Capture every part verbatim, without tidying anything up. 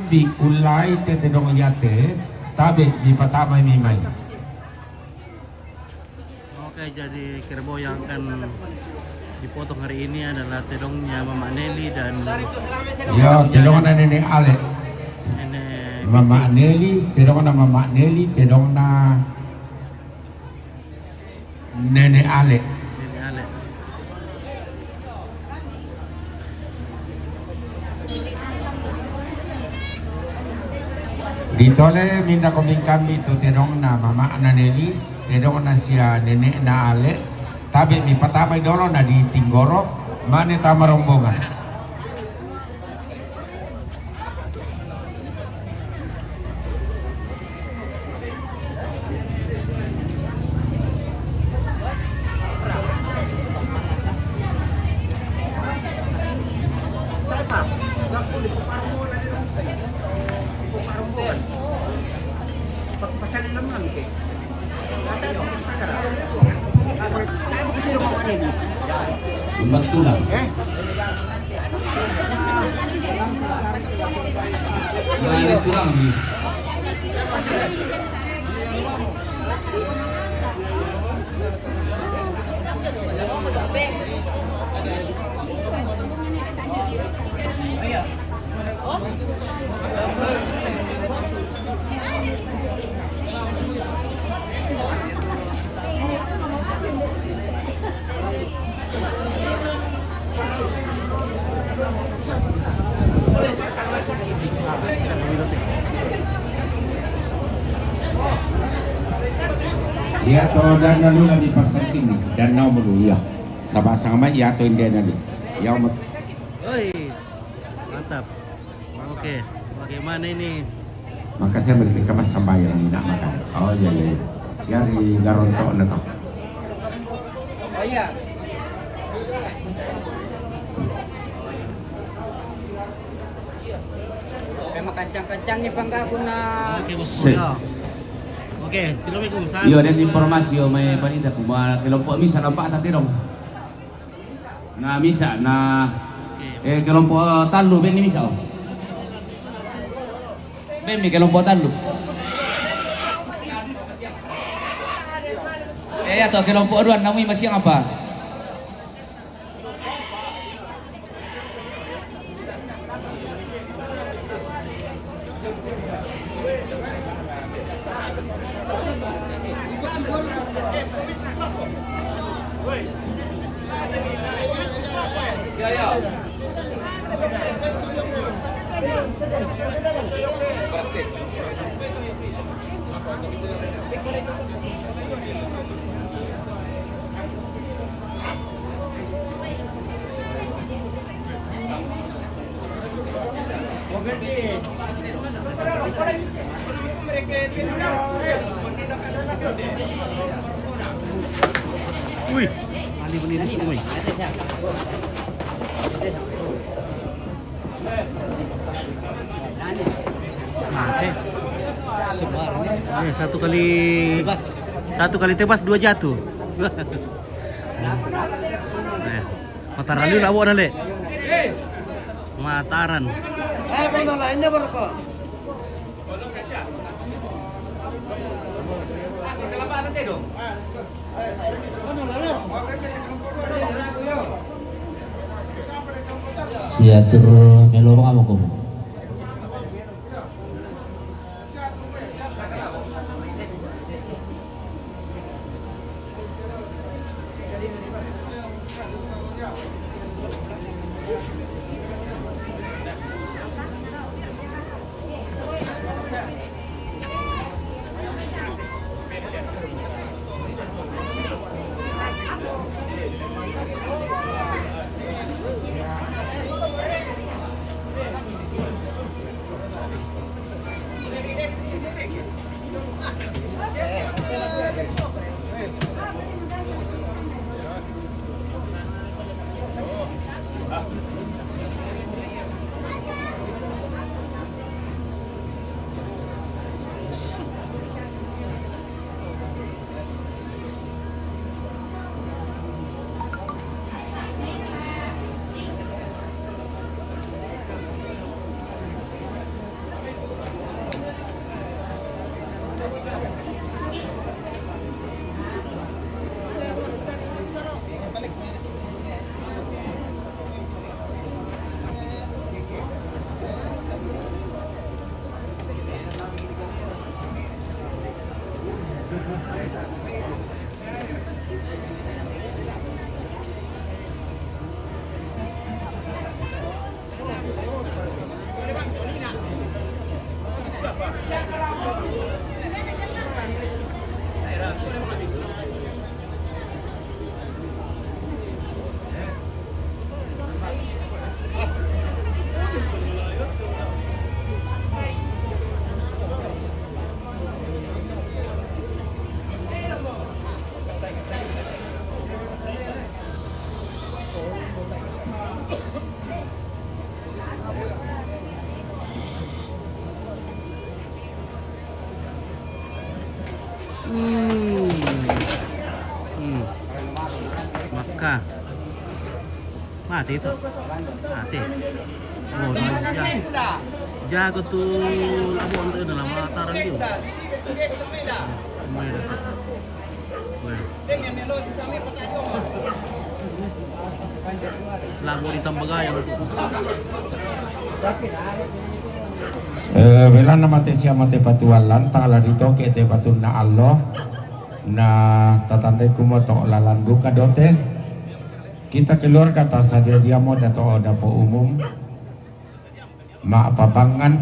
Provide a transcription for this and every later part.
Bi ullai te tedong yate, tabe mi patamai mi mai. Oke, jadi kerbau yang akan dipotong hari ini adalah tedongnya Mama Nelly dan Yo, tedongna Nenek Ale. Nenek Mama Nelly, tedongna Mama Nelly, tedongna Nenek Ale. Nenek Ale. Ditole minda ko mingkambi tu tedongna mamana Neli, tedongna sia nenekna Ale, tabe mi patamai dolo na di tinggoro, mane tama rombongan. Timbang tulang. Nah, ini tulang nih. Iya to, dan lalu lagi pasang kini dan nau melu, iya. Sabasang mai iya to, india nanu. Iya, mat- Oi, mantap. Oke, bagaimana ini? Makasih, mereka mas sambayang nak makan. Oh, iya, iya, iya. Ya, di Garonto na to. Oh, iya. Oke, Bos. Sip. Oke, Assalamualaikum. Iyo, dan informasi, iyo, mai panita kuma kelompok misa nampak tadi dong. Na misa, na, eh, kelompok tallu, ben ni misa, oh. Ben mi kelompok tallu. Eh, iya to, kelompok dua, namui masiang apa? Ui, ahli bendera, ui. Nah, eh. Sebar. Eh, satu kali tebas. Satu kali tebas, dua jatuh. Eh, Mataran dulu awak dah, Lek. Mataran. Eh, bono lah, ini baru kok. Siatur melo mangamo komo. Hmm. Hmm. Maka. Mati itu. Mati. Oh, no, ya. Jago tu labuan tu dalam mata orang tu. Main itu. Lagu di Tambagayang. Eh, belanna mate sia mate patuallan, tala ditoke te patunna Allah. Na tatandai kumo to lalan duka dote. Kita keluarga tasadia diamo dato dapur umum. Ma'papangan,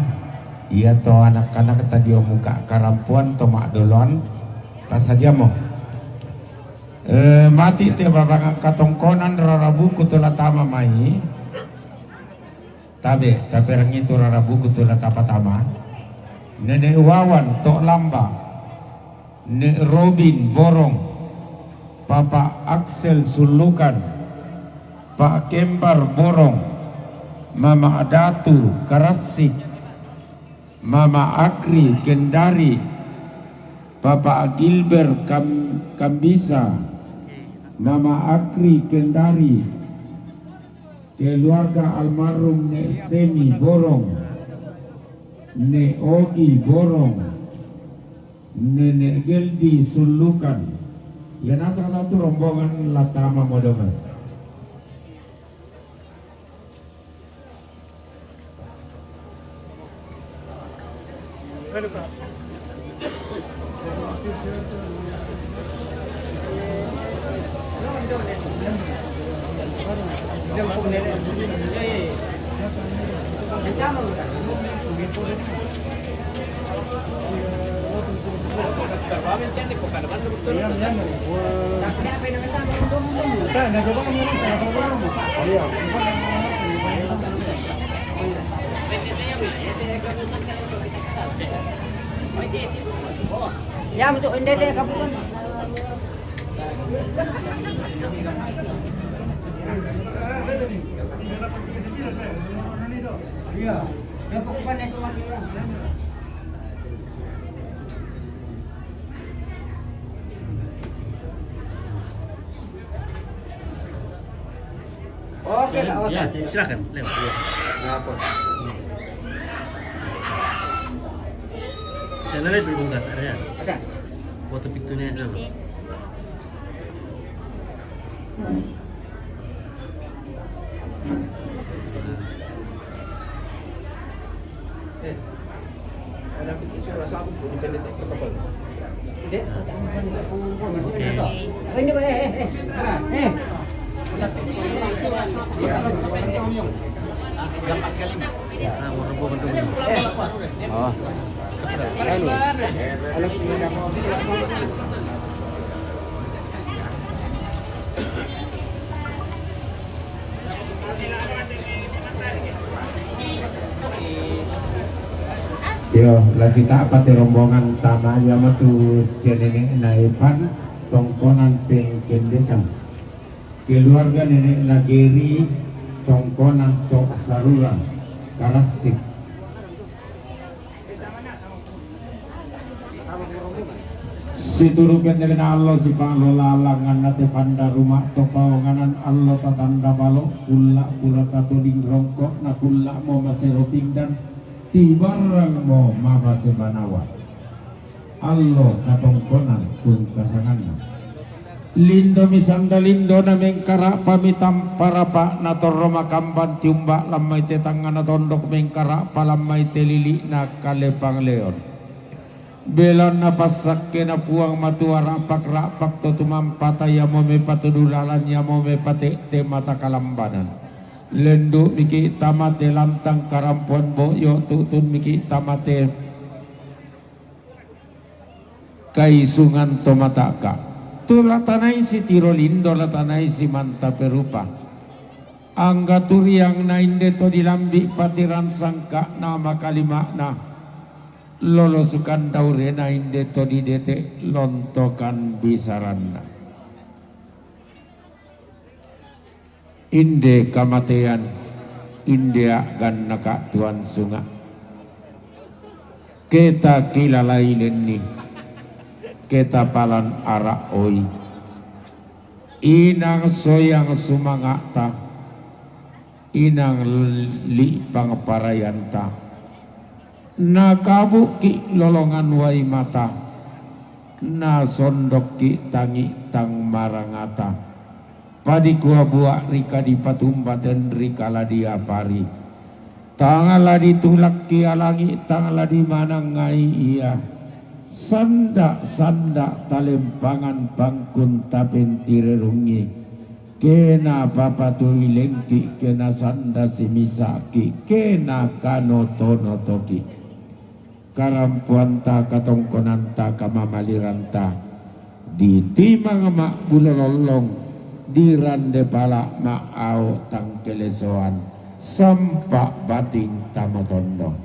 iya to anak-anak tadio muka karampuan to ma'doloan, tasadiamo. Eh, mati te babangan katongkonan rarabuku tu latama mai. Tabe, taperangi tu rarabuku tu latapatama. Nenek Wawan, Tok Lamba. Nek Robin Borong, Papa Axel Sulukan, Pak Kembar Borong, Mama Datu Karasik, Mama Agri Kendari, Papa Gilbert Kam-, Kambisa, Mama Agri Kendari, keluarga almarhum Nek Semi Borong, Nek Ogi Borong, Nenek Geldi Sulukan. Iya nasang satu rombongan latama modongan. Ya, untuk N D T kabukan. Iya. Oke, Pak. Oke. Ya, silakan, lewat. Iya. Nggak apa. Saya lihat dulu, nggak ada. Ada. Foto pintunya dulu. Eh, ada pikir suara sabuk pun pendek tak protokol. Dek, bukan itu pengumpul, maksudnya. Oke. Ini, eh, eh, eh. Nah, eh. Ya. Oh. Anu. Yo, lasita pate rombongan tama iya matu sia nenek na Epan, tongkonan pengkendekan. Keluarga nenek na Geri, tongkonan to Sarura, Karasik. Situru kendekna allo sipalo lalanganna te panda ruma to paonganan allo tatanda balo, kulla pura tatoding rongko, na kulla mo masero pindan, tibarrang mo mabase manawa. Allo katongkonan tungkasanganna. Lindo misanda lindo na mengkara'pa mitampa rapa na torro makambang tiumba lammai te tangngana tondok mengkara'pa lammai te lili'na kale pangleon. Belanna passakkena Puang Matua ra'pak-ra'pak to tumampata iamo mepatudu lalan iamo mepate'te mata kalambanan. Lendu' miki' tama te lantang karampoan bo'yo, tu'tun miki' tama te Kaisungan to mata'ka. Tu la tanaisi tiro lindo, la tanaisi manta perupa. Angga turiang na inde to dilambi' patiran sangka'na makalima'na, lolosukan daurena inde to didete' lontokan bisaranna. Inde kamatean, inde a'gannaka tuan sunga'. Ke takilalai lenni, ke tapalan ara' oi. Inang soyang sumanga'ta, inang li'pang parayanta. Nakabu'ki' lolongan wai mata, nasondokki' tangi' tang marangata. Padikua bua' ri kadipatumbaten ri kaladi apari. Tang la ditulakki alangi', tang la dimanangngai ia. Sanda'-sanda' talempangan pangkun tapentirerungi. Ke napapatui lengki', ke nasanda simisa'ki', ke nakanoto-notoki'. Karampoanta, katongkonanta, kamamaliranta, ditimang ma'bulo lollong, dirande pala' ma'ao tangkelesoan, sampa' bating tamotondo.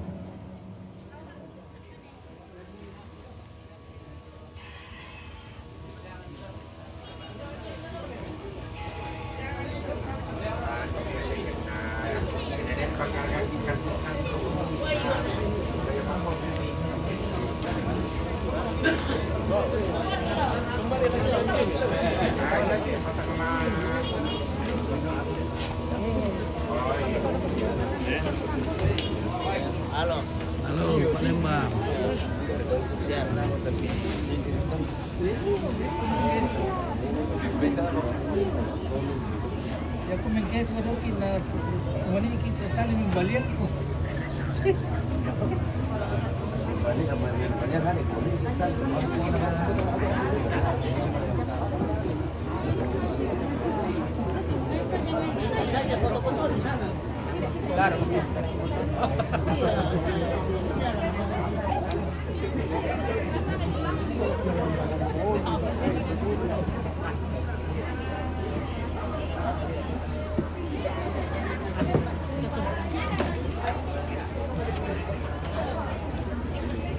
Halo. Halo, Palembang. Siap. Ya, aku main guys, waduh, kita, wani kita saling membalik. Balik sama yang balik, hari ini kita saling membalik.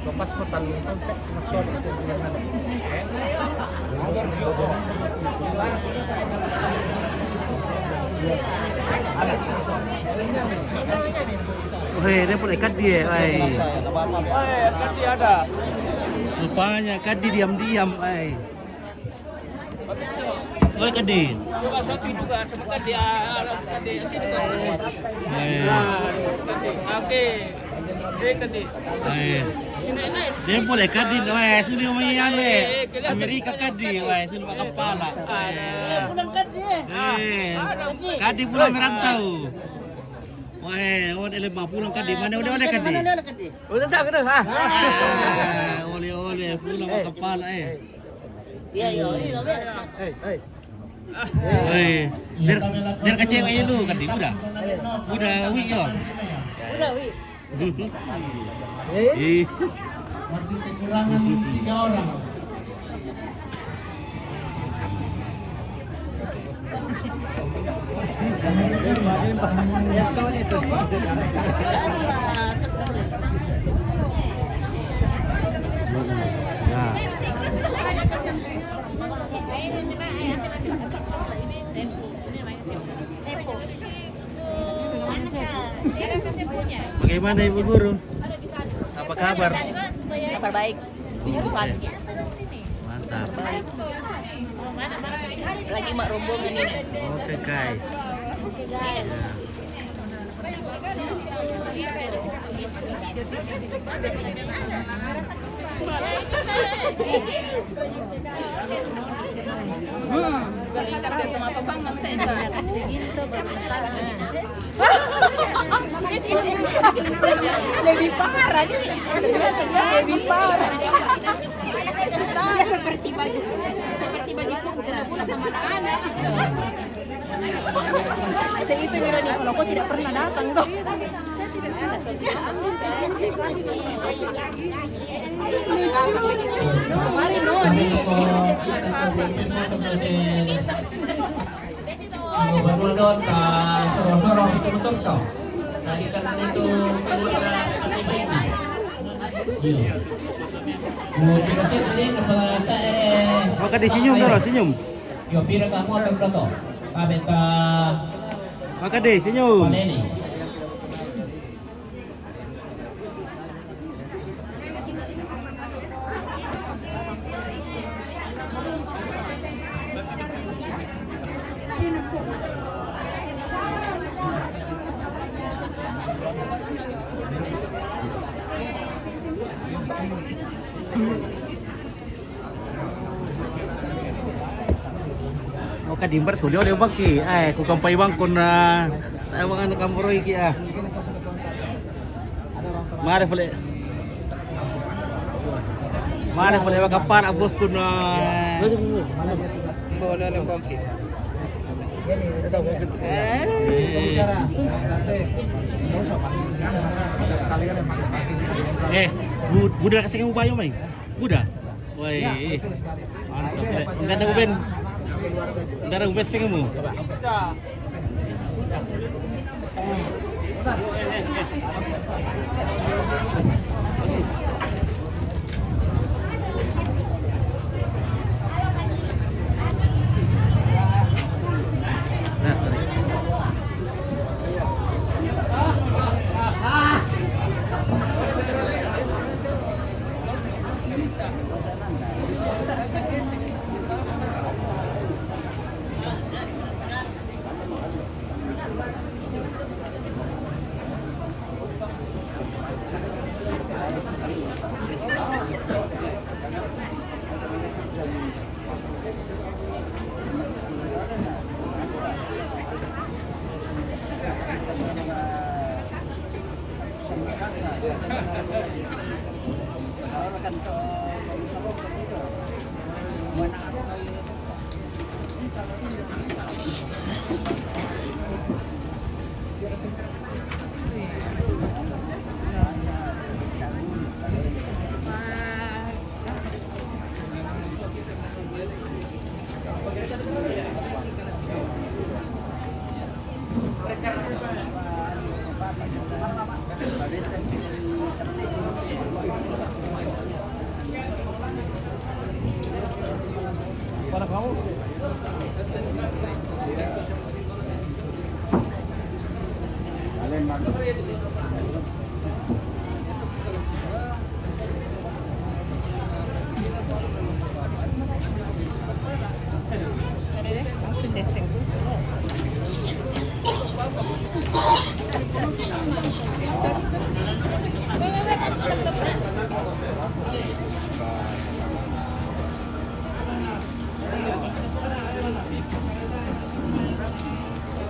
Lepas ko talung kontek, makin itu dia. Weh, dia pun ikat dia, weh. Weh, ikat dia ada. Rupanya ikat dia diam-diam, weh. Oi, Kadi. Juga satu juga, sama Kadi, ah, Kadi, sini Kadi. Eh. Nah, Kadi. Oke. Eh, Kadi. Eh. Sini, naik. Dia boleh Kadi, weh, sini main, weh. Eh, eh, kelihatan. Amerika Kadi, weh, sini pakai kepala. Ah. Eh. Pulang Kadi, eh. Eh. Kadi. Kadi pulang merantau. Weh, oh, dia lemah pulang Kadi. Mana oleh-oleh Kadi? Mana oleh-oleh Kadi? Oh, tetap kena, ha? Ah, oleh-oleh pulang pakai kepala, eh. Iya, iya, iya, beres, Kak. Hei, hei. Hei, der, der kecewa ya lu, kan, di udah. Udah, Wi, yo. Udah, Wi. Eh? Masih kekurangan tiga orang. Ya. Bagaimana, Ibu Guru? Apa kabar? Kabar baik. Puji Tuhan. Mantap. Lagi mak rombongan ini. Oke, guys. Ya. Hmm, kalau ikan ketemu apa, Bang, nanti, Bang? Lebih parah nih. Lebih parah. Seperti baju, seperti baju pula sama anak-anak. Saya itu Melody, kalau kau tidak pernah datang tuh. Kemarin no, nih. Gubernur Don, ka soro-soro betul-betul to. Tadi kan ada itu keluar apa ini? Iya. Oh, kita sih tadi kepala T E. Maka di senyum dulu, senyum. Yo, pira kamu atur to? Pamit ka Maka di senyum. Paneni. Oh, kadimbar tuli oleh bangki. Ai, ku kampai bangkon na. Tahu bang anak kampuroi ki ah. Mare pole. Mare pole baka para bos kun. Boleh oleh bangki. Eh. Eh, bu-, budak kasih kamu bayo mai. Budak. Woi. Mantap, le. Enggak ada uben. Enggak ada uben sing kamu.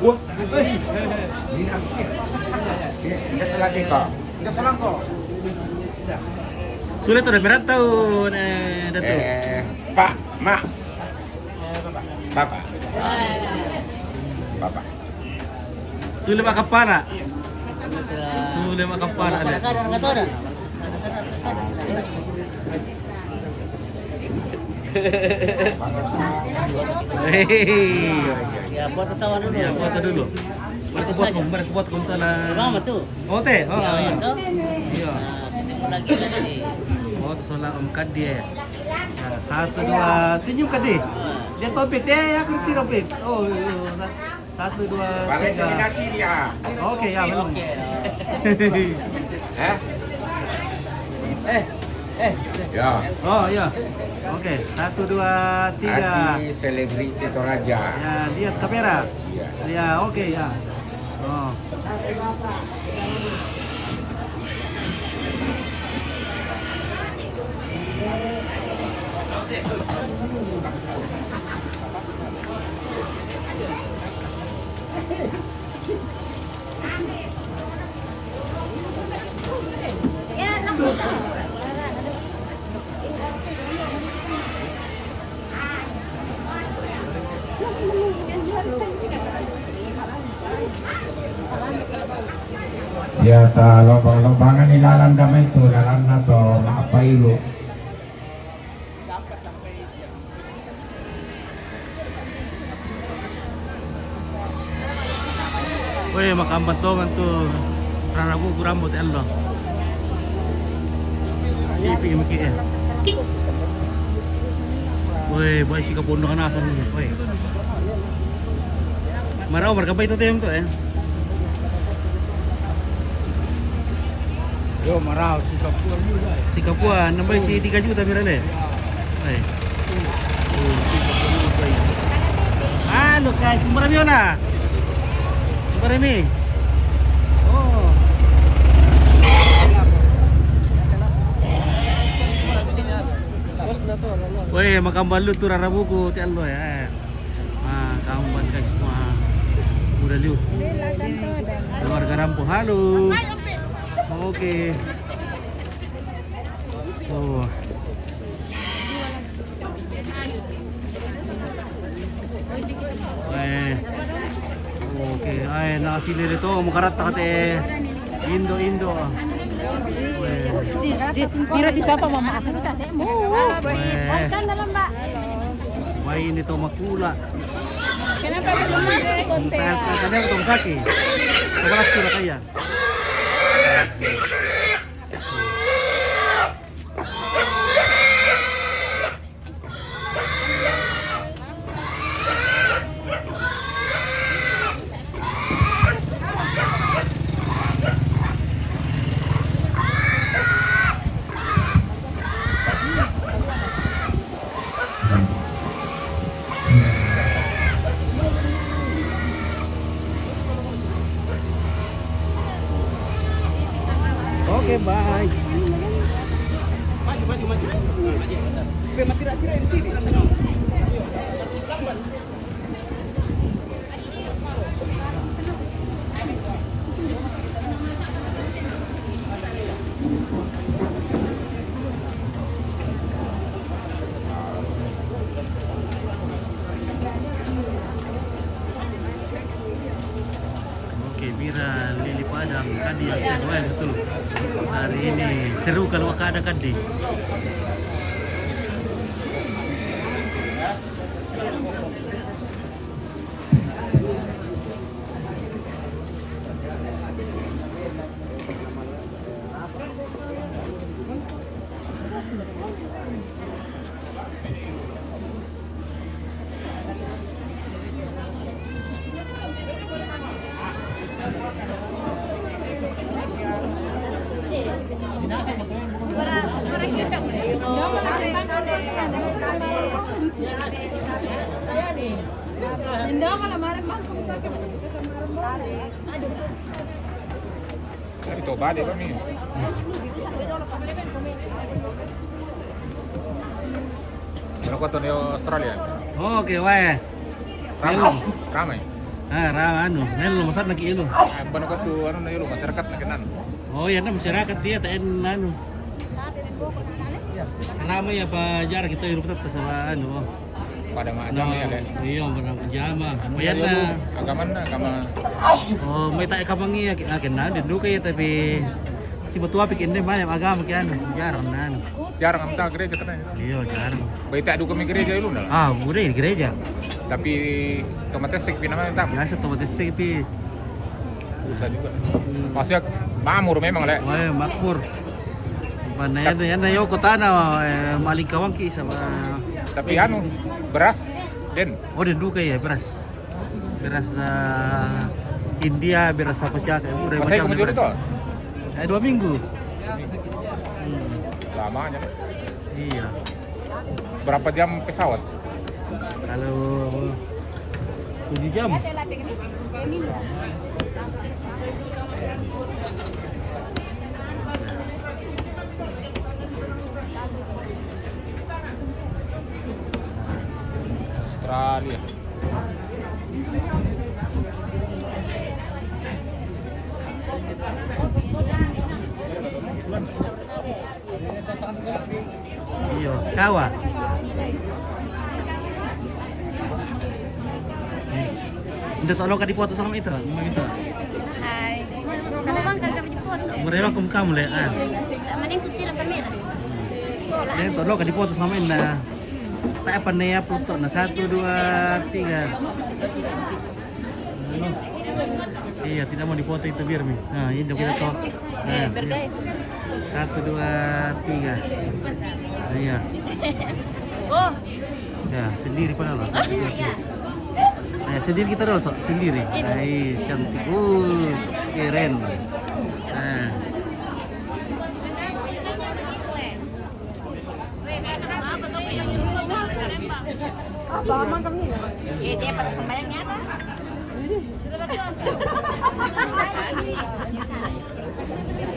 Wah, eh, ini apa sih? Ini selangkau. Ini selangkau. Sulit udah merantau, eh, Datuk. Eh, Pak, Mak. Bapak. Bapak. Sulit mak kapala. Sulit mak kapala. Hehehe. Ya, foto tawa dulu. Ya, foto dulu. Baru buat, baru buat konsola. Mama tu. Oh, teh. Oh, ya, iya. Iya. Nah, ketemu lagi nanti. Oh, tu soal Om Kadi, ya. Nah, satu, dua, senyum Kadi. Dia topik, ya, ya, kerti topik. Oh, iya, iya. Satu, dua, tiga. Balik ke Siri, ah. Oke, ya, belum. Oke. Hah? Eh, eh. Ya. Oh, iya. Oke, satu, dua, tiga. Hati selebriti Toraja. Ya, lihat kamera. Iya. Ya, oke, ya. Oh. Sa lobang-lobangan ni lalan damai tu, lalan na to, maapa ilu. Weh, makan bantongan tu. Rarabu kurambo te Allah. Sipi miki eh. Weh, bai si kapondo kana asan ni. Weh. Marau marka bai tu tem tu eh. Yo, marau, si kapua juga. Si kapua, nambah si tiga juta pira le? Hai. Anu, kai sumber mi ona. Sumber mi. Oh. Weh, makan balut tu rarabuku, te Allah ya. Ah, kawan guys, semua udah liu. Keluarga Rampo, halo. Oke. Oh. Eh. Oke, ai nasi lele to, mau karat takate. Indo, Indo. Weh. Di, di, kira di siapa mama aku tak mau. Weh. Kan dalam, Mbak. Wah, ini to makula. Kenapa belum masuk konten? Tadi aku tong kaki. Coba sudah kaya. Oke, bye. Maju, maju, maju. Maju. Mati, mati, mati di sini. Oke, bira lili padang kadi yang seru, eh, betul. Hari ini seru kalau ada kadi. Dari to balik kami. Berapa tahun di Australia? Oke, weh. Ramai. Ramai. Ah, ramai anu. Nelo masat lagi ilu. Berapa tu anu na ilu masyarakat na kenan. Oh ya, na masyarakat dia tak en anu. Ramai apa jarang kita ilu tetap sama anu. Oh. Pada macam ya le. Iya, pada macam. Payana. Agama na, agama. Oh, mai tak agama ngi ya, kena dia duka ya, tapi si betua pikir dia banyak agama kian jarang nan. Jarang minta gereja kena. Iya, jarang. Baik tak duka mi gereja dulu nah. Ah, udah di gereja. Tapi otomatis sepi namanya tam. Biasa otomatis sepi. Susah juga. Maksudnya makmur memang le. Wah, makmur. Mana ya, ya, ya, kota na, eh, maling kawangki sama. Tapi anu, beras, den. Oh, den duka ya, beras. Beras, eh, India, beras apa sih? Udah macam beras. Eh, dua minggu. Hmm. Lamanya. Iya. Berapa jam pesawat? Kalau tujuh jam. Australia. Iyo, kawa. Nda tolong ka dipoto sama itu, memang itu. Hai. Kalau bang kagak dipoto. Merewa kum kamu le. Ah. Sama ni putih apa merah? Ini tuh lo kan dipoto sama ini. Nah. Tak apa nih ya, foto. Nah, satu, dua, tiga. Iya, tidak mau dipoto itu biar mi. Nah, ini kita tuh. Nah, iya. Satu, dua, tiga. Nah, iya. Oh. Ya, sendiri padahal. Satu, dua, tiga. Nah, sendiri kita dulu, sok. Sendiri. Nah, iya, cantik. Uh, keren. Nah. Apa, mantap nih. Eh, dia pada sembahyangnya ada. Sudah berdoa.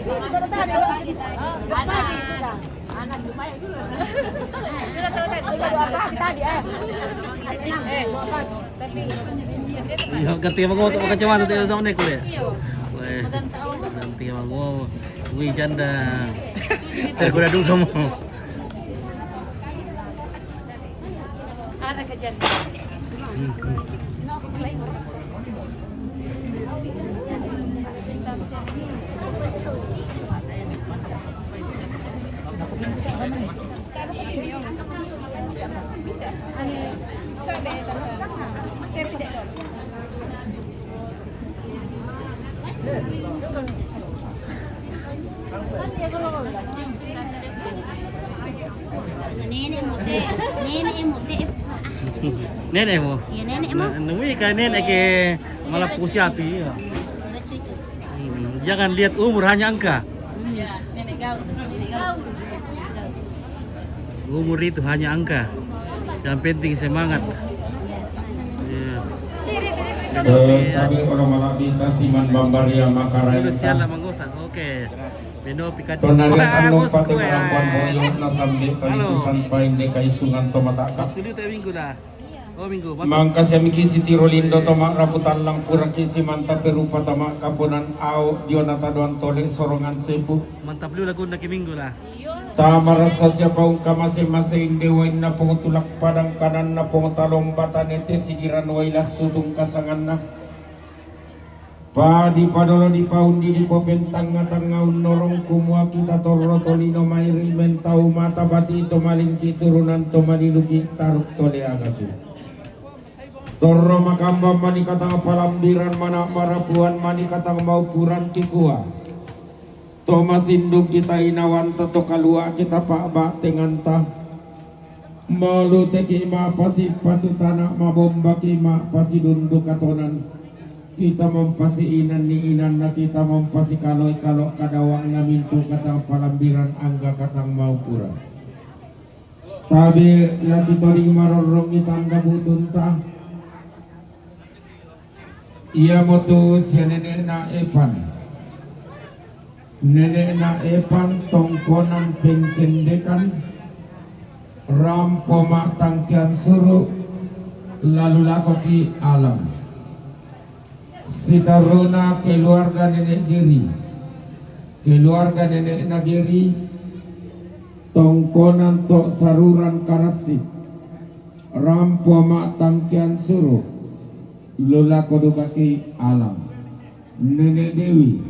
Sudah tadi, Pak. Pagi sudah. Anak supaya dulu. Sudah tahu tadi. Sudah dua kali tadi, eh. Iya, ganti sama gua, tuh kacamata tuh sama nih kuliah. Weh, ganti sama gua. Wih, janda. Eh, gua udah dulu sama. Ada kejadian. Nenek mo te, nenek mo te. Nenek mo? Iya, nenek mo. Nah, nui ka nenek ke malah pusi api, ya. Lucu itu. Hmm, jangan lihat umur, hanya angka. Hmm. Nenek gaul. Nenek gaul. Umur itu hanya angka. Yang penting semangat. Iya, semangat. Iya. Eh, kami orang Malabita siman bambaria makarai. Terus siapa manggosa? Oke. Beno pikati. Tonari tanu pati karampan boyo na sambil tali pisan pain de kaisungan to mataka. Mas kudu te minggu dah. Oh, minggu. Mangkasi amiki sitiro lindo to mak raputan lang puraki si mantap perupa tamak kaponan au dio nata doan tole sorongan sepu. Mantap dulu lagu naki minggu lah. Tamarasa siapa ungka masing-masing dewa inna pong tulak padang kanan na pong talong batanete sigiran wailas sutung kasanganna. Padi padolo di paundi di popentang-tanga unnorong kumua kita torro tolino mairi mentau mata bati to malingki turunan to madiluki taruk tole agatu. Torro makamba mani katang palambiran mana marapuan mani katang maupuran kikua. To masindung kita inawanta to kalua kita pa'ba tenganta. Malu teki ma pasi patu tana mabomba ki ma pasi dundu katonan. Kita mempasi inan ni inanna kita mempasi kaloi kalo kadawang na mintu katang palambiran angga katang maupuran. Tabe laki toding marorong itanda butunta. Iya motu sia nenek na Epan. Nenek na Epan tongkonan pengkendekan rampo ma tangkian suru lalu lako ki alam. Sitaruna keluarga nenek Geri. Keluarga nenek na Geri tongkonan to saruran karasik. Rampo ma tangkian suru. Lolako dukaki alam. Nenek Dewi.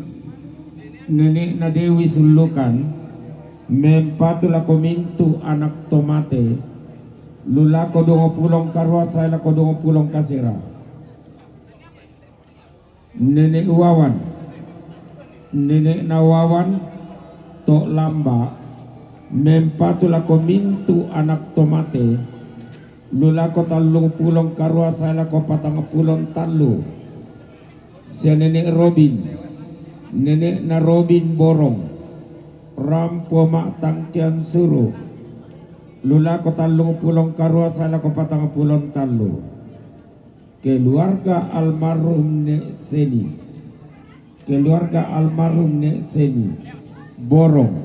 Nenek na Dewi Sulukan. Mempatu lako mintu anak tomate. Lolako dongo pulong karua sae lako dongo pulong kasera. Nenek Wawan. Nenek na Wawan to lamba mempatu lako mintu anak tomate. Lolako tallung pulong karua sae lako patang pulong tallu. Sia nenek Robin. Nenek na Robin Borong. Rampo ma tangkian suru. Lolako tallung pulong karua sae lako patang pulong tallu. Keluarga almarhum Nek Seni. Keluarga almarhum Nek Seni. Borong.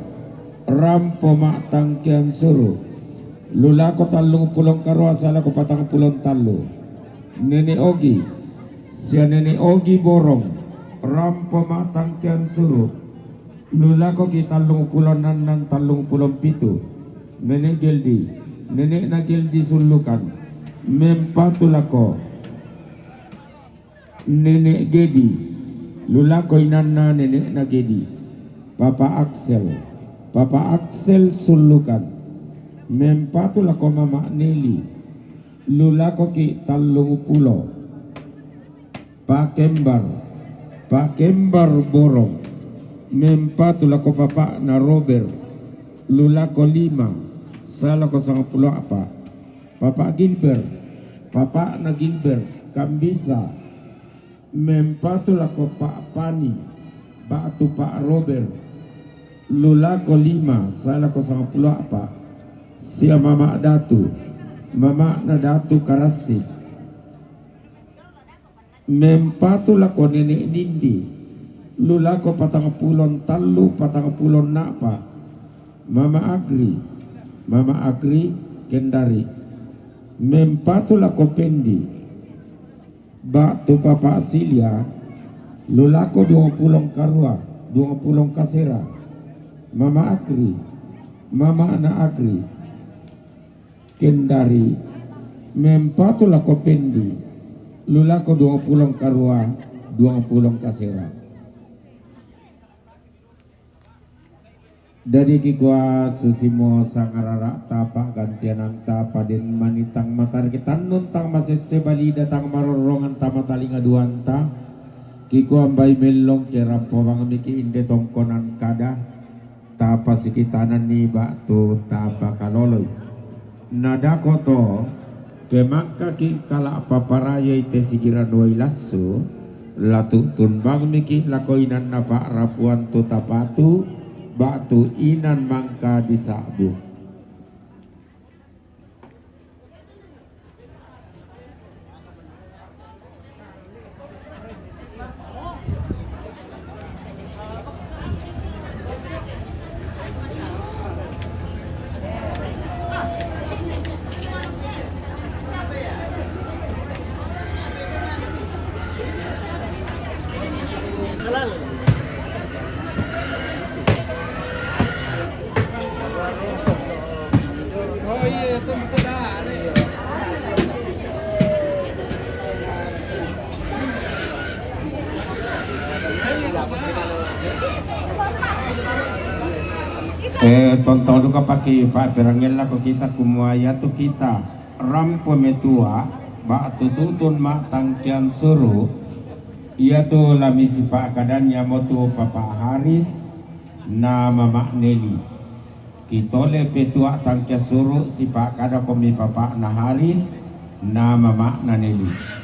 Rampo ma tangkian suru. Lolako tallung pulong karua sae lako patang pulong tallu. Nenek Ogi. Sia nenek Ogi Borong. Rampo ma tangkian suru. Lolako ki tallung pulong annan tallung pulong pitu. Nenek Geldi. Nenek na Geldi Sulukan. Mempatu lako. Nenek Gedi. Lolako inanna nenek na Gedi. Papa Axel, Papa Axel Sulukan, mempatu lako Mama Neli, lulako ki tallung pulo. Pak Kembar, Pak Kembar Borong, mempatu lako Papa na Robert, lulako lima, sae lako sanga pulo apa. Papa Gilbert, Papa na Gilbert, Kambisa, mempatu lako Pak Pani, batu Pak Robert, lulako lima, sae lako sanga pulo apa. Sia Mama Datu, Mama na Datu Karasi. Mempatu lako Nene Nindi, lulako patang pulo tallu, patang pulo napa. Mama Agri, Mama Agri Kendari. Mempatu lako Pendi, batu Papa Silia, lulako duang pulo karua, duang pulo kasera. Mama Agri, Mama na Agri Kendari, mempatu lako Pendi, lulako duang pulo karua, duang pulo kasera. Dadi kikua susimo sangarara ta paggantiananta paden manitang matariki tannun tang masesse balida tang marorongan ta matalinga duanta. Kikua mbai mellong ke rampo bang miki inde tongkonan kada. Tapa sikitanan ni batu tapa kaloloi. Nadako to, ke mangkaki kala paparayai te sigiran wai lassu, latu tunbang miki lako inan napa rapuan tu tapatu, batu inan mangka di sabu. Eh, tonton duka paki pa perangella ko kita kumua yatu kita rampo metua ba tututun ma tangkian suru. Iyatu lamisi pakkadannya motu Papa Haris na Mama Neli. Kitole petua tangkian suru sipakkada komi Papa na Haris na Mama na Neli.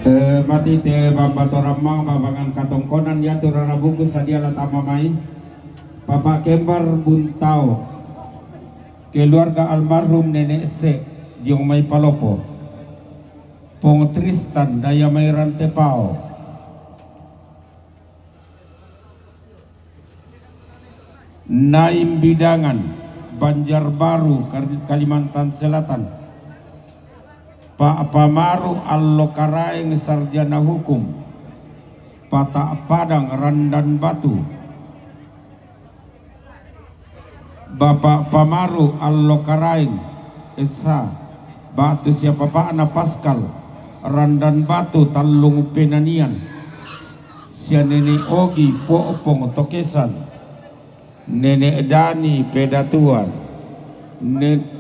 Eh, mati te bamba torammang babangan katongkonan yatu rara buku sadia la tama mai. Papa Kembar Buntao, keluarga almarhum Nenek Se, Jong Mai Palopo, Pong Tristan, Daya Mai Rantepao, Naim Bidangan, Banjarbaru, Kar-, Kalimantan Selatan, Pak Pamaru Allo Karaeng, sarjana hukum, Pata Padang, Randan Batu, Bapak Pamaru Allo Karaeng, S H, ba'tu sia papa'na Paskal, Randan Batu Tallung Penanian, sia Nenek Ogi Po'pong Tokesan, Nenek Dani Pedatuan, Nen-,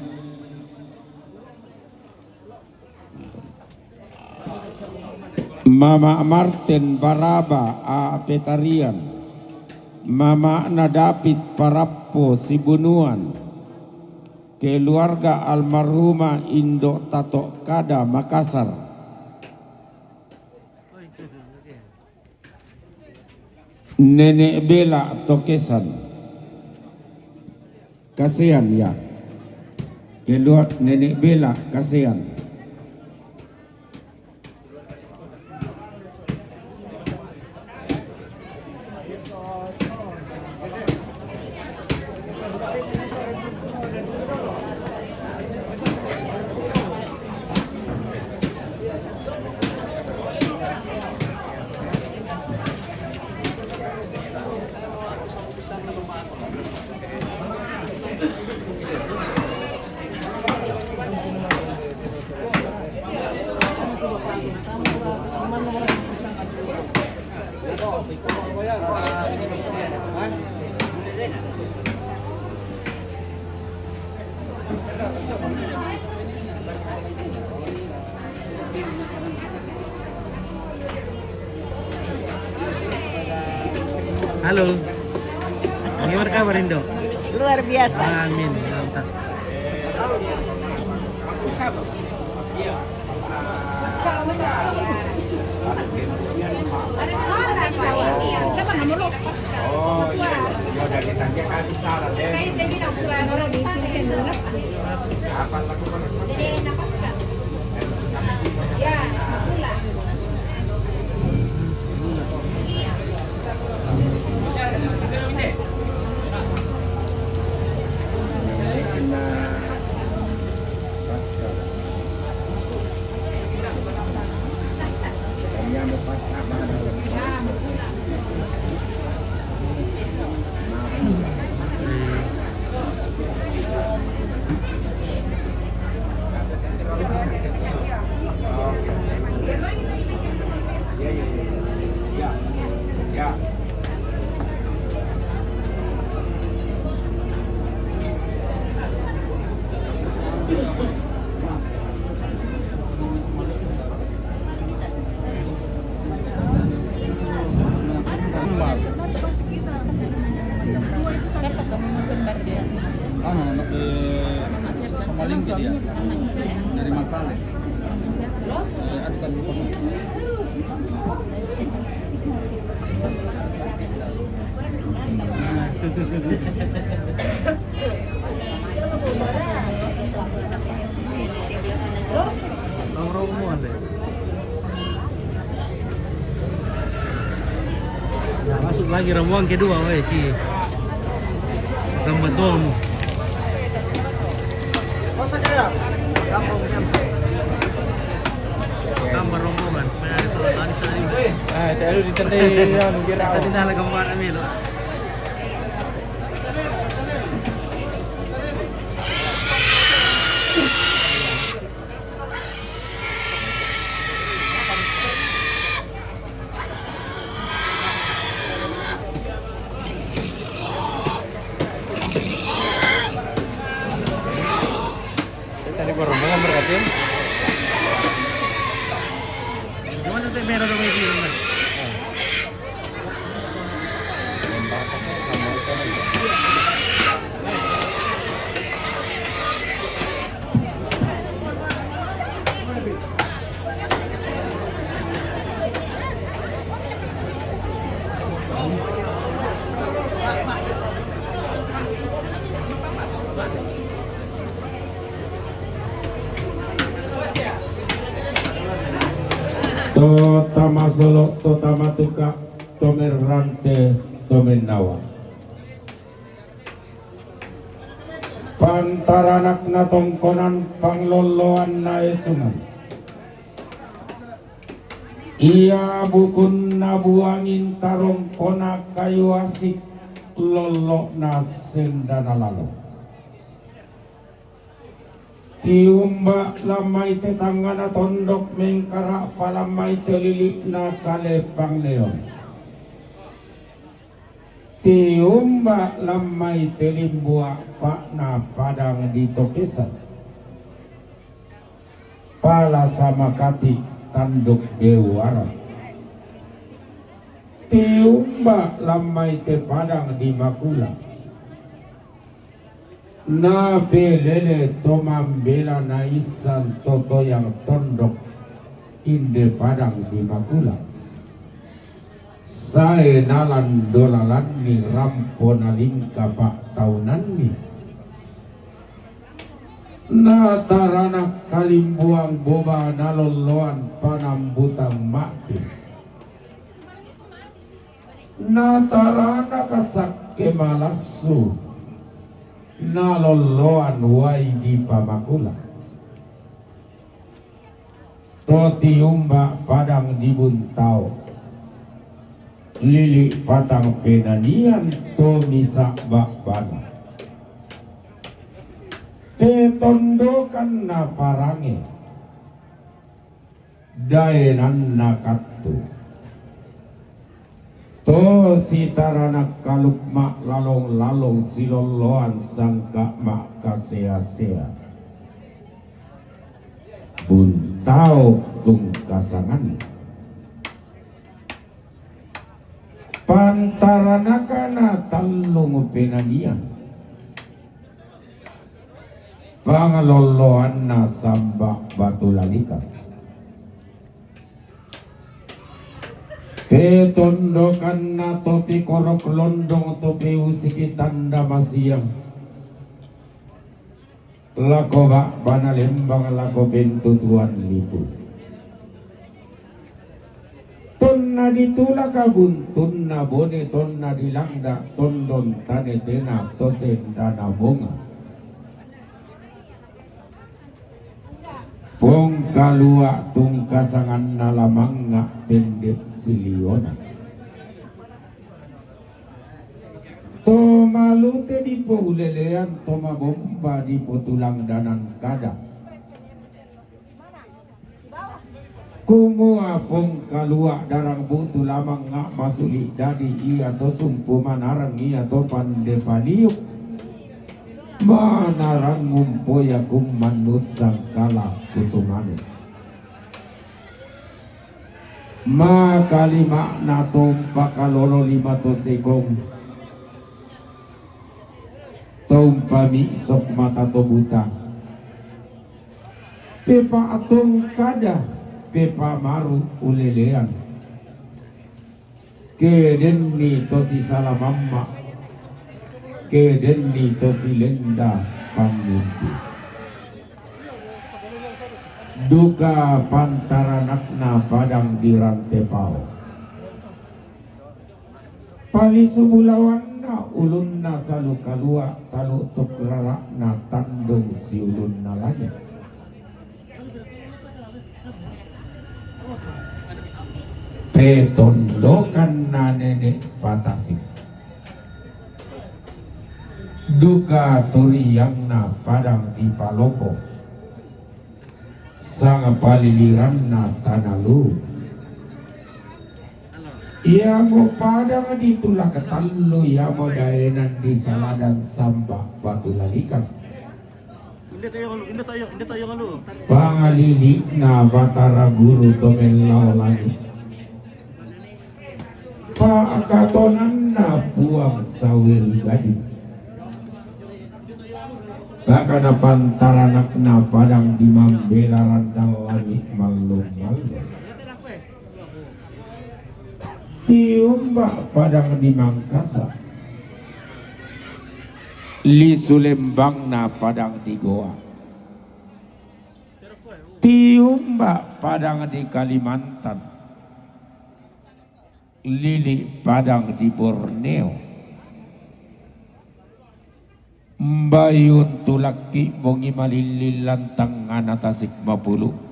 Mama Marten Baraba A Petarian, Mama'na David Parappo Sibunuan, keluarga almarhumah Indo Tato Kada Makassar. Nenek Bela Tokesan. Kasean ya. Keluar Nenek Bela, kasean. Halo. Gimana kabar, Indo? Luar biasa. Amin. Mantap. Anu, anak di Somalinggi dia. Dari Makale. Eh, aduh, kan lupa. Nah, masuk lagi rombongan kedua, weh, si tambah tua mu. Tambah rombongan. Nah, itu tadi saya. Ah, tadi ditendai, anu, kira. Tadi dah lah gambar, Amil. Tadi gua rombongan berkatin. Gimana tuh merah dong ini? To tama solo, to tama tuka, to merrante, to mennawa. Pantaranakna tongkonan panglolloanna esungan. Ia bukunna buangin tarongkona kayu asik, lollo'na sendana lalo. Tiumba' lan mai te tangngana tondok mengkara' pa lan mai te lili'na kale pangleon. Tiumba' lan mai te limbua' pa'na padang di Tokesan. Pala samakati tanduk Bewara. Tiumba' lan mai te padang di Makula. Napelele to mambela naissan to toyang tondok inde padang di Makula. Sae nalan dolalanni rampo nalingka pa'taunanni. Nataranak kalimbuang boba nalolloan panambutan ma'ti. Nataranak sakke malassu nalolloan uai dipamakula. To tiumba' padang di Buntao, lili' patang penanian to misa' ba'bana. Te tondokanna parange, daenanna kattu. To sitaranak kaluk ma'lalong-lalong silolloan sangka' ma'kasea-sea. Buntao tungkasanganna. Pantaranakna tallung penanian. Pangalolloanna samba' batu lalikan. Petondokanna to pikorok londong to peusiki tanda masiang. Lako ba'bana lembang lako pentutuan lipu. Tonna ditulak buntunna bone tonna dilangda tondon tane tena to sendana bonga. Pongkalua' tungkasanganna lamangnga' tende' siliona. To malute dipoulelean to mabomba dipotulangdanan kada. Kumua pongkalua' darang bu'tu lamangnga' masuli' dadi ia to sumpu manarang ia to pande paliu'. Manarang ngumpoya kummannussang kala kutumane. Makalima'na to umpakalolo lima to sekong, to umpami'sok mata to buta, pepa'tongkada, pepamaru ulelean. Kedenni to sisala mamma', kedenni to silenda pangngumpi. Duka pantaranakna padang di Rantepao. Palisu bulawanna ulunna salu kalua' talu'tuk rara'na tandung siulunna lagi'. Petondokanna nene' patasik. Duka turiangna padang di Palopo. Sangpaliliranna tana lu. Iamo padang di Tulak Tallu, iamo daenan di Saladan samba' batu lalikan. Pangalili'na Batara Guru to mellao langi'. Pa'katonanna Puang Saweri Gading. Pakana pantaranakna padang di Mambela randang langi' mallung-mallung. Tiumba' padang di Mangkasa. Lisu lembangna padang di Goa. Tiumba' padang di Kalimantan. Lili' padang di Borneo. Mbayun tulakki' bongi malillin lan tangngana Tasik Mapulu'.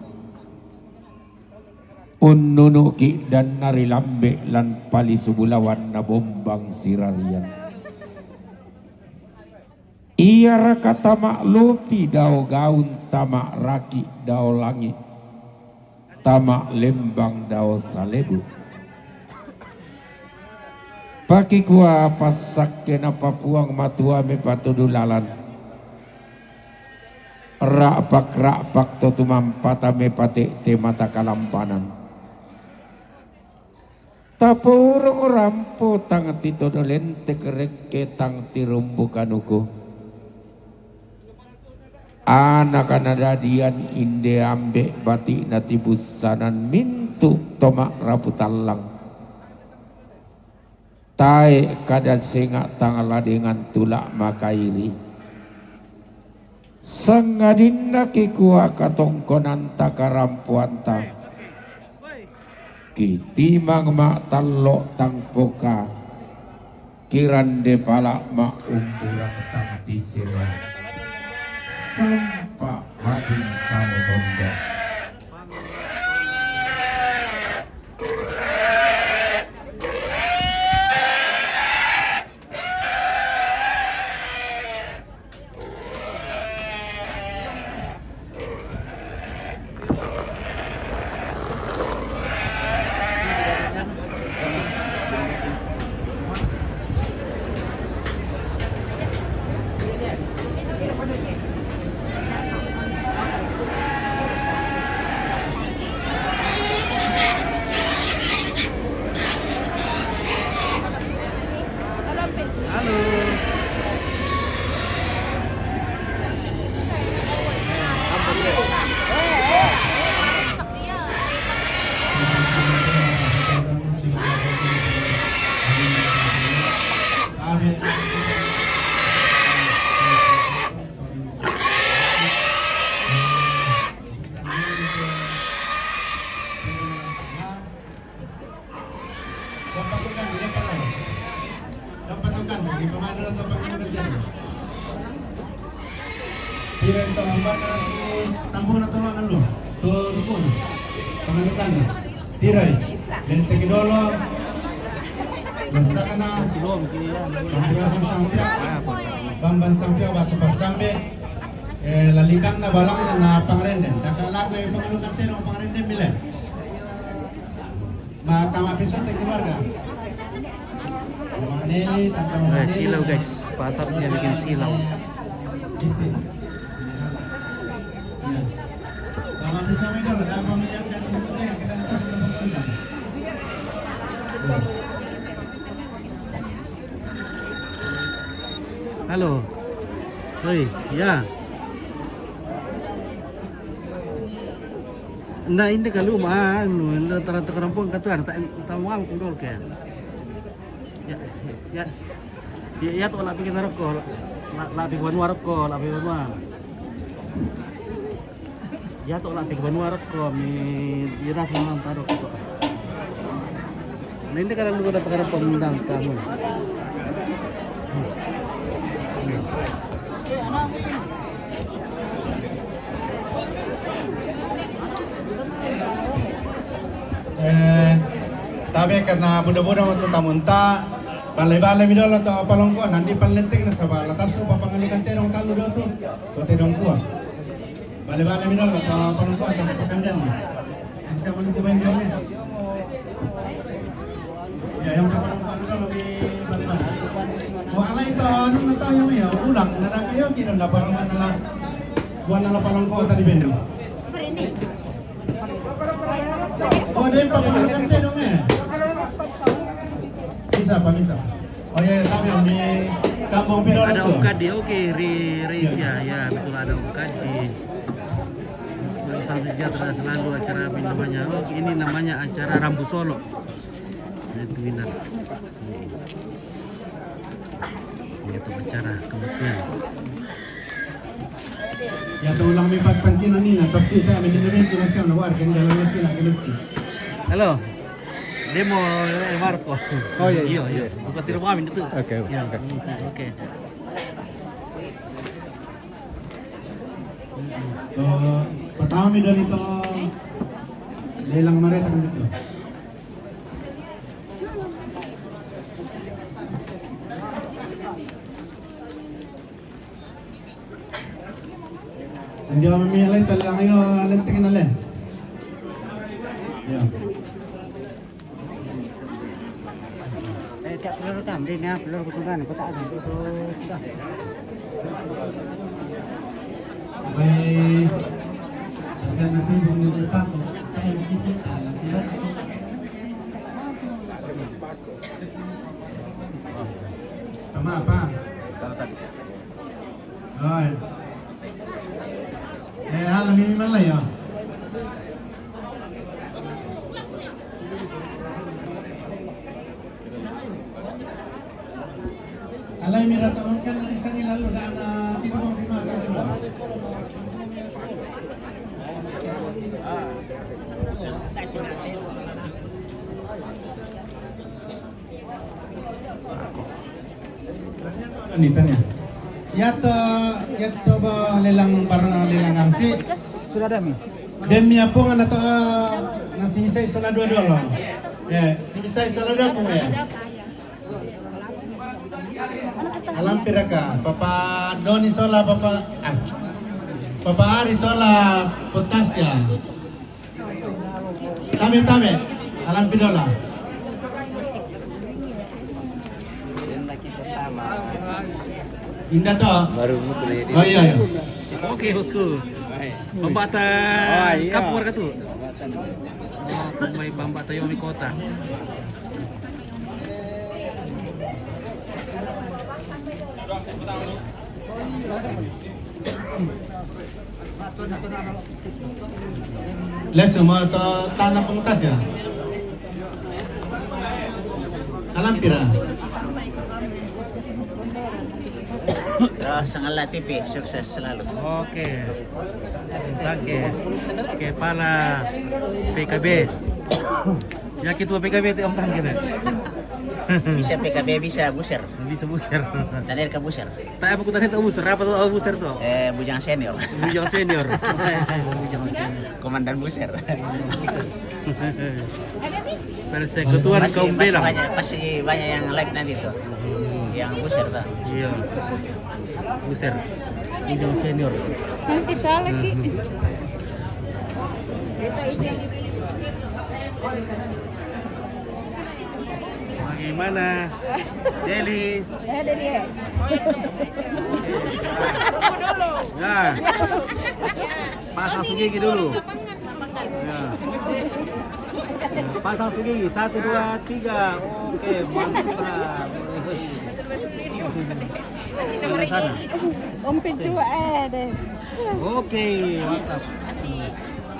Unnunu'ki' danna ri lambe' lan palisu bulawanna bombang sirarian. Iaraka tama lopi dao gaun, tama raki dao langi, tama lembang dao salebu. Pakikua passakke napapuang matua mepatudu lalan. Ra'pak-ra'pak to tumampata mepate'te mata kalambanan. Tapourung rampo tang titodo lentek rekke tang tirumbu kanuku. Anaka nadadian inde ambe' bati'na tibussanan mintu' to ma'rapu tallang. Tae' kada senga' tang ladengan tula' makairi. Sangadinna kikua katongkonanta karampoanta, kitimang ma'tallo' tang poka, kirande pala' ma'umburang tang tisera. Sampa' mati tang tondo. Dapat tukang, dapat tukang. Dapat tukang, di pemada atau panganukan jari. Tirai to hambana tu tampuna to mangalo. To rukun. Panganukan. Tirai. Lenteki dolo. Masakana. Pambuasan sampiak. Bamban sampiak batu pasambe. Eh, lalikanna balangna na pangrenden. Daka laku panganukan teno pangrenden bile. Ma tama piso te keluarga. Mama Neli, tante Mama Neli. Silau, guys, patapnya bikin silau. Gitu. Ya. Tama piso itu, ada apa melihat kan? Halo. Hoi, ya. Na inde kalu ma anu, inde taranta karampong katu ana ta mau kundol ke. Ya, ya. Ya, ya to la bikin rokko, la, la bikin banua rokko, la bikin banua. Ya to la bikin banua rokko, mi, ya dah semua taruh rokko. Nende kada lu kada takara pamundang kamu. Eh, tabe karena buda-buda untuk tamunta, bale-bale mi dolo to palongko, nanti palentek na saba, latas su papangalukan tedong talu do tu, to tedong tua. Bale-bale mi dolo to palongko, to pakandan. Bisa menunggu main dia. Ya, yang kapan-kapan itu lebih balik-balik. Kok alai to, anu, nggak tahu yang ya, ulang, nggak ada kayu, kita nggak bareng mana lah. Buat nala palongko tadi bendi. Oh, dia pakai kan teh dong, eh. Bisa, Pak, bisa. Oh iya, iya, tahu yang di kampung Pinola. Ada tuh. Om Kadi, oke, Ri-, Ri-, ya, ya, betul, ada Om Kadi. Salam sejahtera selalu, acara apa ini namanya? Oh, ini namanya acara Rambu Solo. Itu Wina. Gitu acara kematian. Ya, to ulang mi pasang kina ni na, tafsir ta, mi dina mi kina siang na war, kan dalam nasi na kena. Halo. Demo, eh, Marco. Oh, iya, iya. Iya, iya. Buka tiru kami itu. Oke, oke. Iya, oke. Oke. Eh, pertama mi dari to lelang mareta kan itu. Dia mami alai talang ayo lenteng nale. Ya. Eh, tak perlu tam, dia ni perlu keturunan, kau tak ada. Baik. Saya masih belum dapat. Saya mungkin tak ada. Sama apa? Oi. Eh, hala mimi malai ya. Alai mira tawankan dari sini lalu dah na tiga mau lima kali. Ni tanya. Ya to, ya to ba lelang bar lelang angsi. Sudah ada mi. Dem mi apo ngana to, na simisai sola dua dua lo. Ya, simisai sola dua ko ya. Alam piraka, Papa Doni sola Papa, ah, Papa Ari sola Potasia. Tame, tame. Alam pidola. Inda to. Baru mutu ya dia. Oh iya, iya. Oke, bosku. Pambata. Oh, iya. Kapur ka tu. Oh, kumai pambata yomi kota. Lesu mo to tana pengutas ya. Alam pira. Terus Sangala T V, sukses selalu. Oke. Oke. Kepala P K B. Ya, ketua P K B ti Om Tangke. Bisa P K B, bisa Buser. Bisa Buser. Tadi ke Buser. Tak apa, ku tadi tahu Buser. Apa tahu Buser tu? Eh, Bujang Senior. Bujang Senior. Bujang Senior. Komandan Buser. Persekutuan Masih, kaum masih belang. Banyak, masih banyak yang live nanti tu. Yang Buser tu. Iya. Buser. Bujang Senior. Nanti salah ki. Bagaimana? Deli. Ya, Deli, ya. Ya. Pasang sunggigi dulu. Ya. Ya, pasang sunggigi. Satu, dua, tiga. Oke, mantap. Mana sana? Om Picu, eh, deh. Oke, mantap.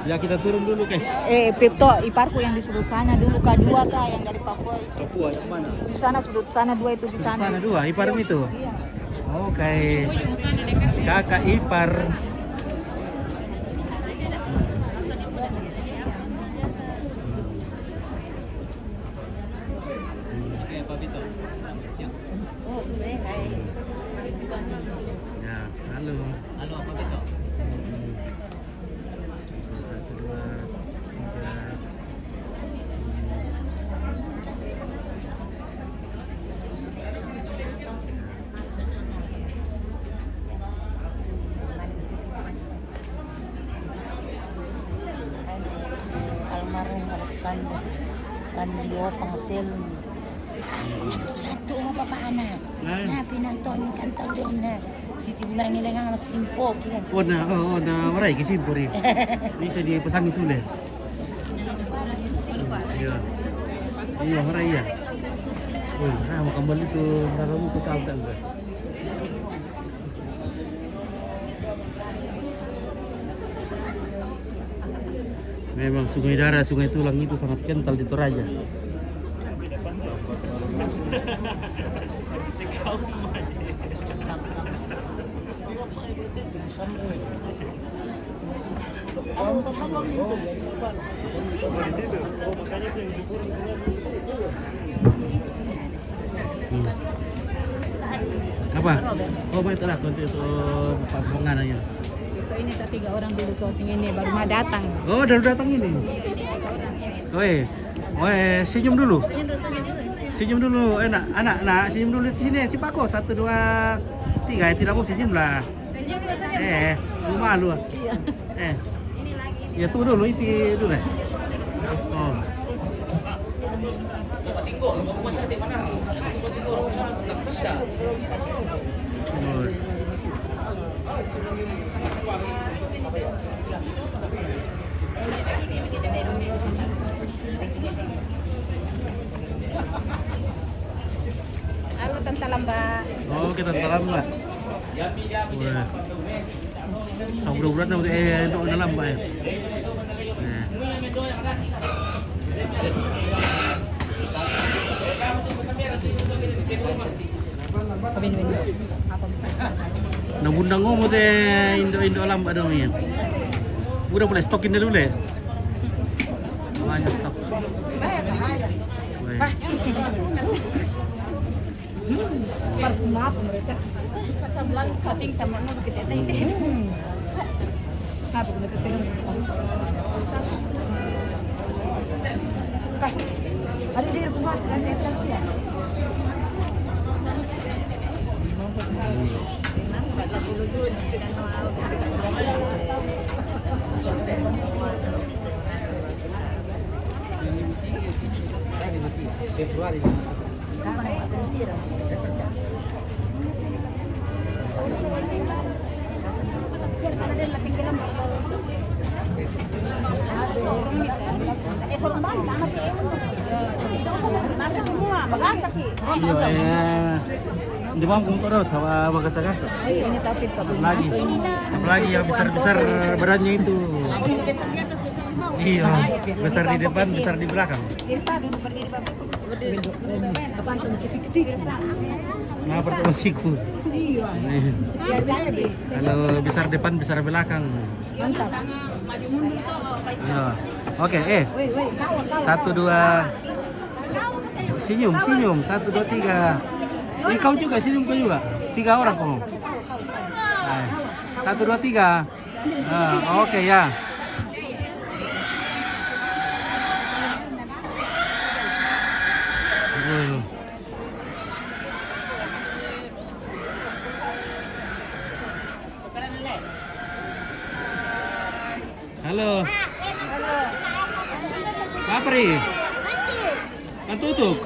Ya, kita turun dulu, guys. Eh, Pipto, iparku yang di sudut sana dulu, Kak, dua, Kak, yang dari Papua itu. Papua, yang mana? Di sana, sudut sana dua itu, di sana. Sana dua, iparmu itu? Iya. Oke. Kakak ipar. Oke, Pak Pito. Siap. Oh, hai. Ya, halo. Halo, Pak Pito. Satu, dua, tiga. Almarhum Alexander Landio Pangselun. Satu-satu mo papa ana. Nah, pinanton kan tau dia na. Siti bilang ni lengang mas simpo kira. Oh, na, oh, na marai ki simpo ri. Bisa di pesan ni sule. Iya. Iya, marai ya. Oh, nah, mau kembali tu, berapa mu tu kau tak. Memang sungai darah, sungai tulang itu sangat kental di Toraja. Hmm. Apa? Oh, baik, telah konti itu, oh, Pak Bongan aja. Ini tak tiga orang dulu syuting ini, baru mau datang. Oh, baru datang ini. Oi, oi, senyum dulu. Senyum dulu, senyum dulu. Senyum dulu, eh, nak, anak, nak, senyum dulu di sini. Cepat kau, satu, dua, tiga. Eh, tidak mau senyum lah. Senyum dulu, senyum, eh, senyum. Malu ah. Iya. Eh. Ya, tuh dulu, itu dulu, eh. Oh. Oh. Halo, Tante Lamba. Oh, kita Tante Lamba. Wah. Sa urat-urat na, eh, na, na Lamba, eh. Eh. Nabundang mo te Indo-Indo Lamba dong, iya. Udah boleh stokin dulu, le. Banyak stok. Weh. Parfum apa mereka? Sa bilang kaping sama nu kita tadi. Apa mereka tadi? Ada di rumah. Februari. Iya, eh, di bangku terus sama bagasa-gasa. Ini tapi tapi lagi. Apalagi yang besar-besar badannya itu. Iya, besar di depan, besar di belakang. Apa tuh, kisi-kisi? Nah, pertama siku. Iya. Iya. Kalau besar depan, besar belakang. Mantap. Iya. Oke, eh. Satu, dua. Senyum, senyum. Satu, dua, tiga. Eh, kau juga, senyum kau juga. Tiga orang kau. Eh, satu, dua, tiga. Ah, oke, ya. Hmm. Halo. Apa, Ri? Kan tutup.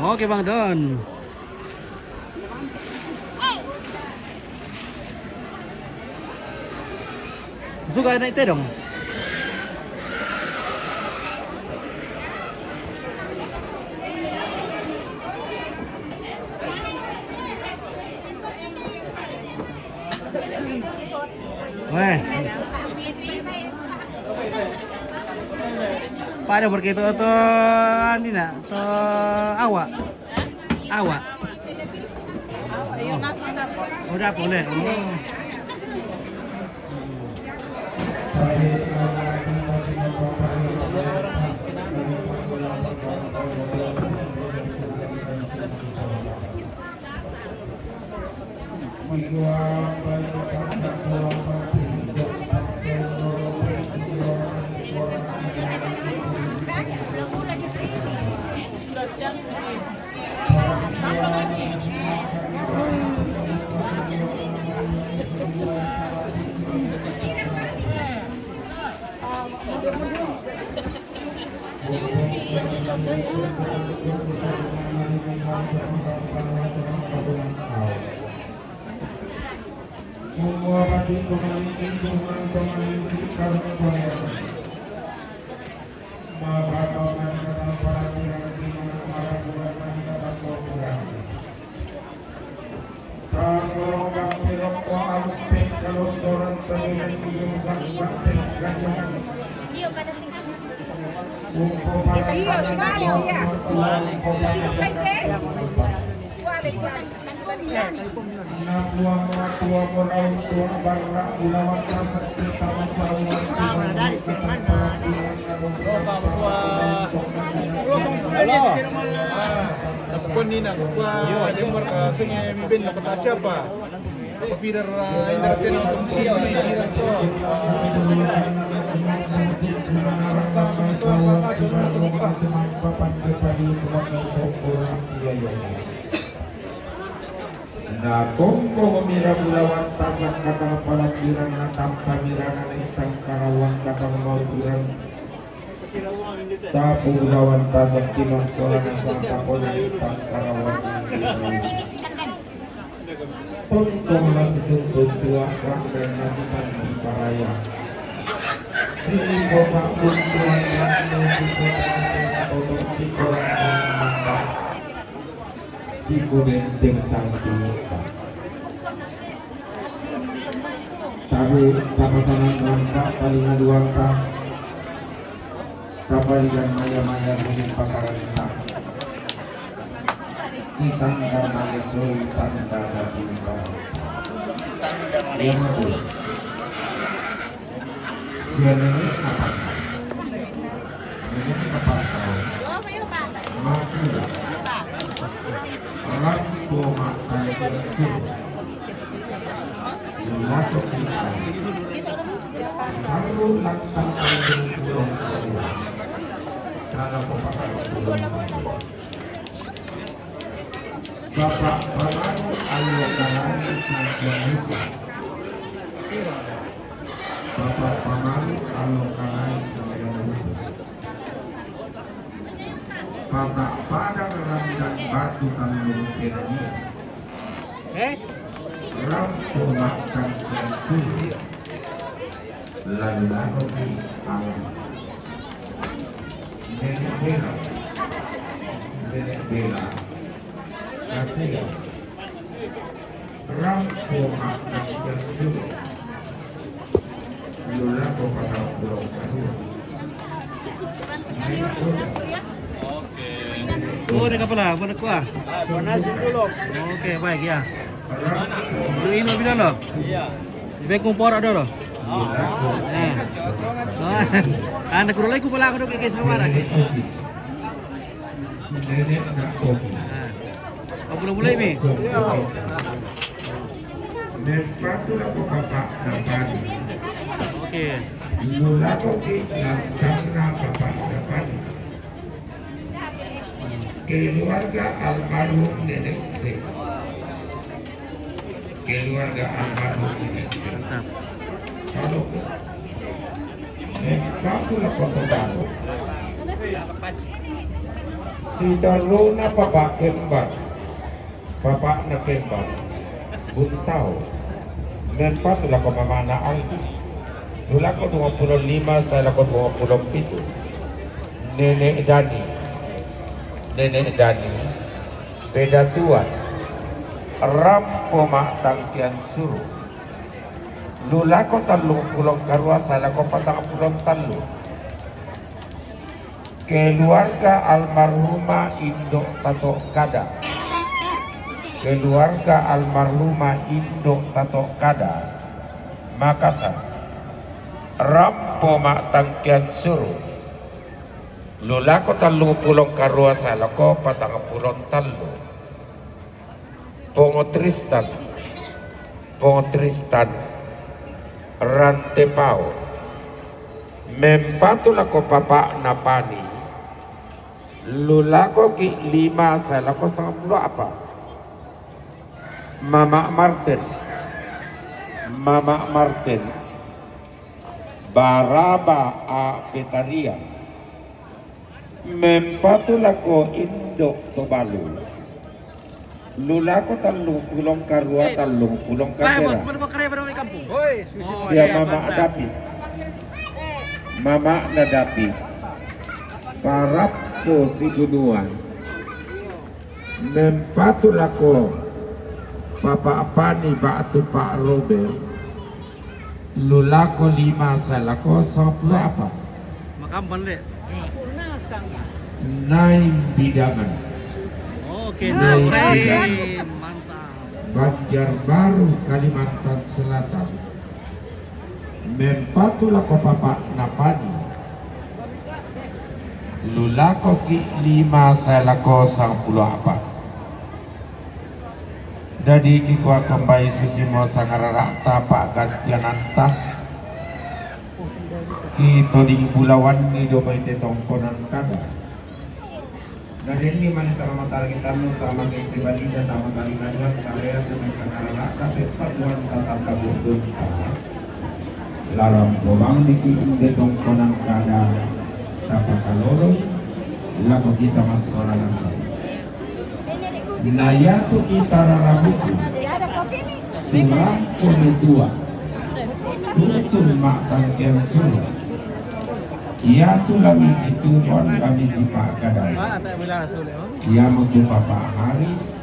Oke, Bang Don. Suka naik tedong. Weh. Pada pergi tu, tu, ni nak, tu awak. Awak. Oh, dah boleh. Oh. Halo. Ah, tapos ni na, kukuha, yung marka, sige, may bin, nakatasi pa. Papirar, ah, entertainer, Natongko mira bulawan tasak katang palampiran, natang pamiran na itang karawan katang maupiran. Tapu bulawan tasak timas sola nasa tapon itang karawan. Tongko mira situntun tua, rangdan nasitan di paraya. Sini bapak kuntuan rangdan situntun, atau tongko rangdan mata. Siku benteng tangki. Tapi tapasanan rampa paling aduanta. Kapaligan maya-maya bumi pakaranta. Itang darmanya soi tanda dapinta. Yang bagus. Sian ini apa? Ini apa? Makula. Rampo makan. Masuk kita. Baru lantang. Salah pemakan. Bapak Pamalu, ayo kalai sampai lupa. Bapak Pamalu, ayo kalai sampai lupa. Patak Padang, randang batu, tanjung Pirani. Eh? Rampo makan sentul. Lalu lalu di alam. Nenek Bela. Nenek Bela. Kasih. Rampo makan sentul. Lalu lalu pasal pulau kedua. Nenek Bela. Oh, dia kapala, apa nak kuah? Ah, panasi dulu. Okey, baik ya. Dulu ini bila lo? Iya. Lebih kumpor ada lo? Ah. Eh. Oh. Anda kurulai ku pala aku dok ke sama dah. Ah. Apa mulai-mulai ni? Nempatu lako bapak napani. Okey. Mulako ki nantangna bapak napani. Keluarga almarhum Nenek Se. Keluarga almarhum Nenek Se. Mantap. Halo. Nempatu lako bapak. Sitaruna bapak kembar. Bapak na kembar. Buntau. Nempatu lako mamana Aldi. Lulako dua puluh lima, saya lako dua puluh pitu. Nenek Dani. Nenek Dani. Beda tuan. Rampo ma tangkian suru. Lulako tallung pulong karua, saya lako patang pulong tallu. Keluarga almarhumah Indo Tato Kada. Keluarga almarhumah Indo Tato Kada. Makassar. Rampo ma tangkian suru. Lulako tallung pulong karua, saya lako patang pulong tallu. Pongo Tristan, Pongo Tristan, Rantepao. Mempatu lako bapak napani. Lulako ki lima, saya lako sangpulo apa. Mama Martin, Mama Martin. Baraba a Betaria. Mempatu lako Indo' Tobalu. Lu lako Tallung Pulong Karua, Tallung Pulong Kasera. Sia Mama' Dapi. Mama'na Dapi. Parappo Sidunuan. Mempatu lako Papa' Pani ba'tu Pa' Robert. Lu lako lima sae lako sangpulo apa. Makamban le. Naim Bidangan. Oke, Naim Bidangan. Mantap. Banjarbaru, Kalimantan Selatan. Mempatu lako Papa' Napani. Lu lako ki lima sae lako sangpulo apa. Dadi kikua kombai susimo sangarara'ta pa'gantiananta. Ki toding bulawanni dio mai te tongkonan kada. Dadi inni mani tara matara kitannu, tara mangesse balida, tara matara kitannu, tara ya, tara sangarara'ta, peppa' bulan tatang kabu'dunta. Larampo bang diki inde tongkonan kada, tapakaloloi, lako kita massuara nasaba. Na iatu kita rarabuku, turampo metua, tutun ma'tangkean suro. Iatu la misi tuhon, la misi pa'kadai. Iamotu Papa' Haris,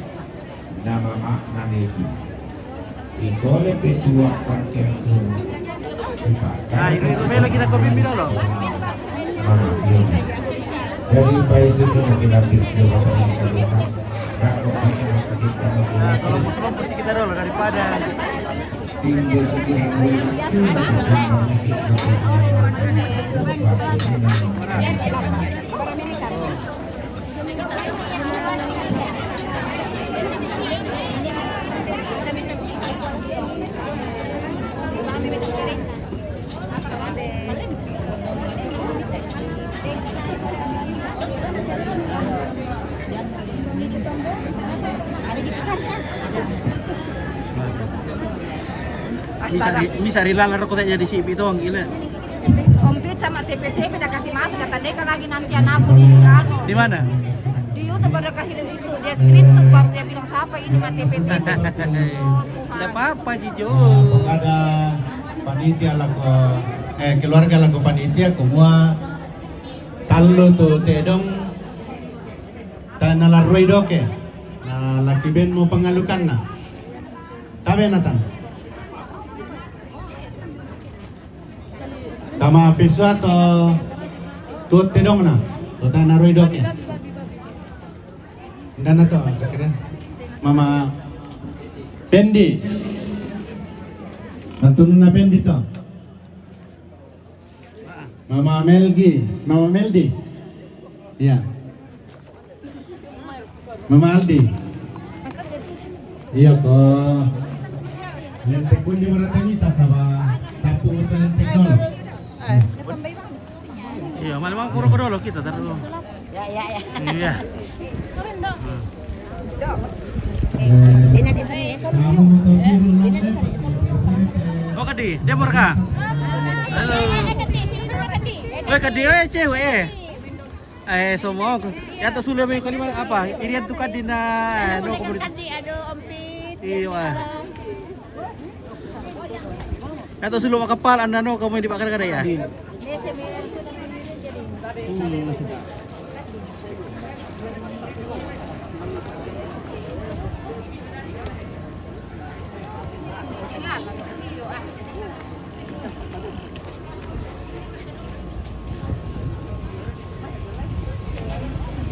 na mama'na Nebi. Ikole petua tangkean suro. Nah, itu, itu, lagi nak kopi dulu. Jadi, Pak Yesus, kita pikir Bapak ini kan, Bapak kita masing-masing. Kalau mau sih kita dulu daripada tinggal sekitar Misa ri-, misa ri lalar ko te jadi sipi tong, gila. Komplit sama T P T P, dah kasih masuk, dah tandai lagi nanti anakku di anu. Di mana? Di YouTube ada kasih itu, dia screenshot baru dia bilang, "Siapa ini mah T P T P?" Oh, Tuhan. Nggak apa-apa, Jijo. Kepada panitia lako, eh, keluarga lako panitia, kumua tallu tu tedong, tana larroi doke. Na laki ben mo pangalukanna. Tabe natan. Tama pesua to tuotte dongna, to tana roi doke. Ndana to, sakira. Mama Pendi. Mantunna Pendi to. Mama Melgi, Mama Meldi. Iya. Mama Aldi. Iya ko. Lentek pun di merata ni sasaba. Tapu itu lentek dong. Iya, malam pura ko dolo kita taruh. Ya, ya, ya. Iya. Ini di sini, Son. Ini di sini, Son. Oh, kadi, dia mereka. Halo. Weh, kadi, weh, cewek, eh. Eh, semua. Ya, tak sulit, weh, kali mana, apa? Irian tu kadi na, no, komunitas. Kadi, aduh, ompit. Iya, wah. Kata sulu kapal anda no, kamu di bakar kada ya? Hmm.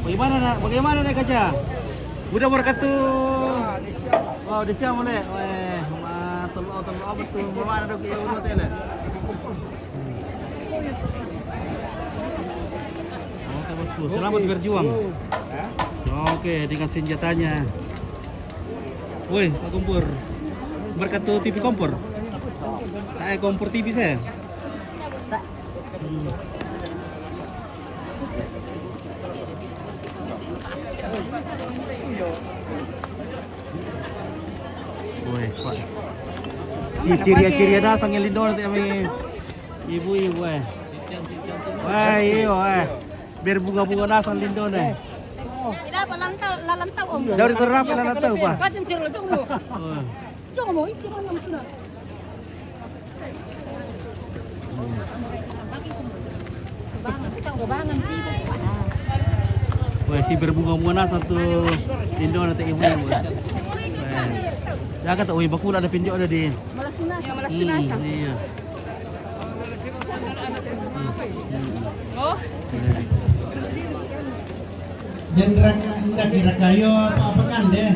Bagaimana nak? Bagaimana nak kaca? Udah berkatu. Oh, di siang boleh. Weh, ma tolong tolong apa tu? Mana ada ke udah tele? Oke, bosku, selamat berjuang. Oke, dengan senjatanya. Woi, Pak Kompor. Berkat tu T V kompor. Eh, kompor T V saya. Hmm. Woi, Pak. Si ciria-ciria dah sange lindo nanti kami. Ibu-ibu, eh. Wah, iyo, eh. Berbunga-bunga nasang lindona. Ida apa lantau, lalantau, Om? Dari terang apa lalantau, Pak? Kacim ciro dong, Om. Oh. Cuma mau itu mana sudah. Wah, si berbunga-bunga nasang tu lindona te ibu. Ya kata, oi, bakula ada pinjau ada di. Ya, malas nasang. Iya. Dan raka, indah kira kayo apa-apa kan deh.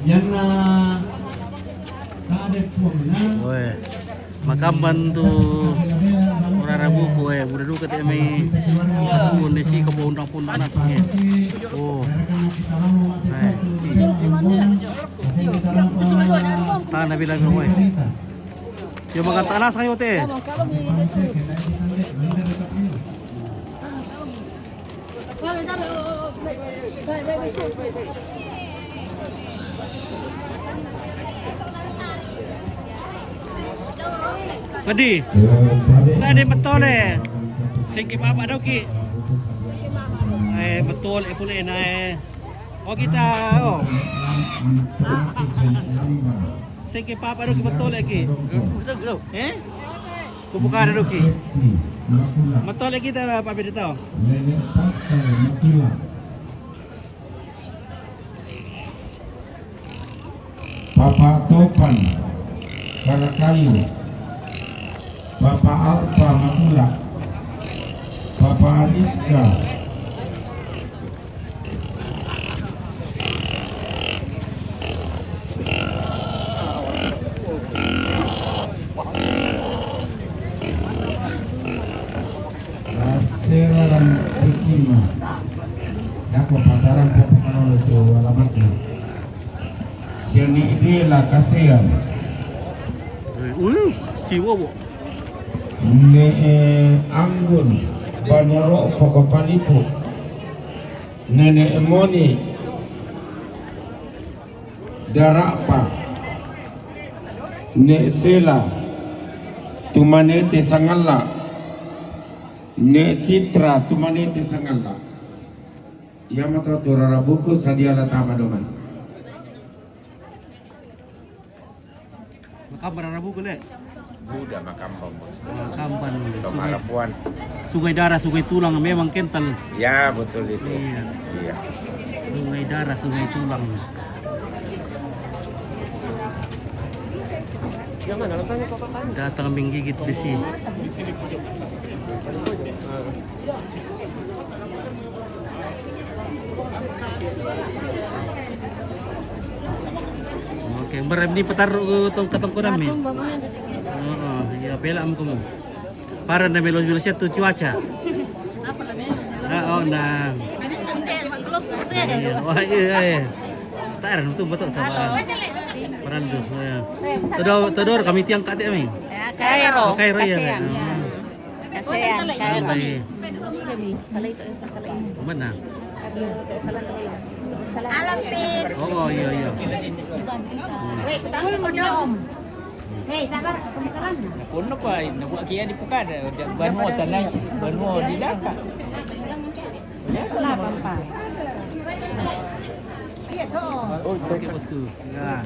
Yan na kaade puang na. Oe. Makamban tu rara buku, eh, buda duka te mai. Aku nesi ko pondang-pondang na tu, eh. Oh. Eh, si. Tana bilang, oe. Yo makan tanah sayo te. Padi. Tadi betul eh. Siki papa doki. Eh, betul eh pulih na eh. Oh kita oh. Siki papa doki betul eh ki. Eh? Kubuka ada doki. Betul eh kita papa betul. Nenek Pascal Matula. Papa Topan Karakayu, Papa Alpa Makula, Papa Ariska. Sera dan Tikima. Dako pataran papa kalau tu alamatnya. Siani idela kasean. Uyu, siwa wo. Ne eh, anggun banoro poko palipu. Nene emoni darapa. Ne sela tumanete sangala. Ne citra tumanete sangala. Iya mata tu rara buku sadia la tama doman. Makamban rara buku le. Buda makamban bos. Makamban. Sungai, Tomarapuan. Sungai darah, sungai tulang memang kental. Ya betul itu. Iya. Iya. Sungai darah, sungai tulang. Datang menggigit besi. Oke, berem ni petar tong katong kodam ni. Oh, oh, iya bela am kamu. Para na melo jula siat tu cuaca. Ah, oh, nah. Iya, wah, iya, iya. Taran tu betul sama. Perandus, ya. Todor, todor kami tiang kate amin. Kairo. Oh, Kairo ya. Kasihan. Kasihan, kaya kami. Mana? Alam, Pin. Oh, iya, iya. Wait, betul mo dong. Hei, sabar, pemesaran. Nakuno pa, nakuha kiya di pukada, banua tanah, banua di daka. Lapan pa. Oke, bosku. Ya.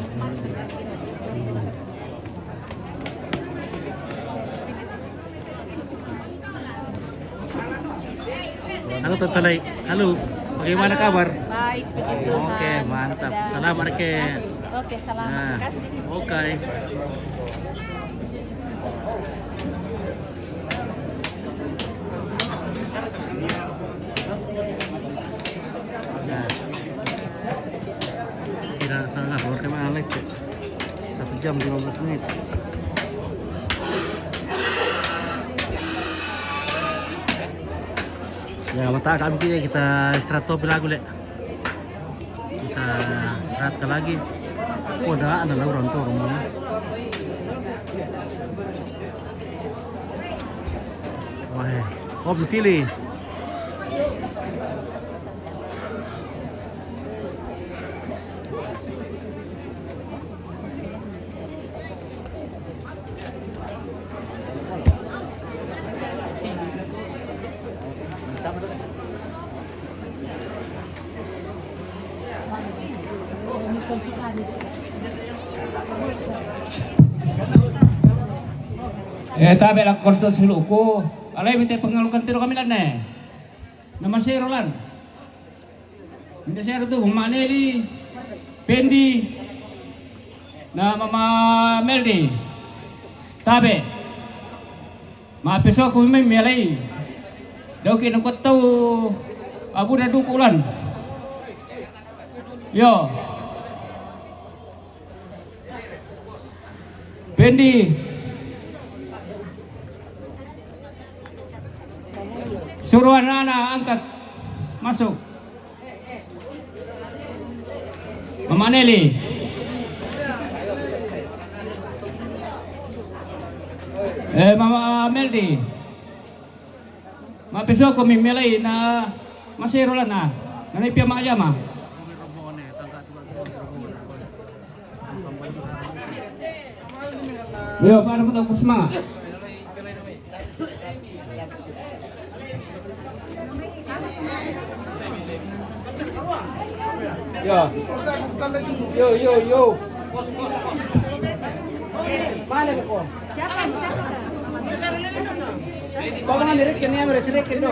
Halo, Tante Lai. Halo, bagaimana kabar? Baik, puji Tuhan. Oke, mantap. Salam, Reke. Oke, salam. Nah, terima kasih. Oke. Nah. Tidak salah, kalau kami live, ya. Satu jam lima belas menit. Ya, mata kami kita, kita istirahat topi lagu, le. Kita istirahat lagi. Oh, ada, ada lah orang tua rumahnya. Wah, eh. Oh, di sini. Eh, tabe' la korso suluku. Alai mite pengalukan tiro kami lan ne. Nama sero lan. Mite sero tu Mama Neli, Pendi, na Mama Meldi. Tabe'. Ma peso ku mi melai. Doki nukut tau abu da dukulan. Yo. Pendi. Suruh anak-anak angkat masuk. Mama Neli. Eh, Mama Meldi. Ma peso ko mi melai na masero lan na. Na ni pia ma jama. Yo, para mo tau kusma. Ya. Yo, yo, yo. Mana ko? Baba, mire kene, mire sire kene.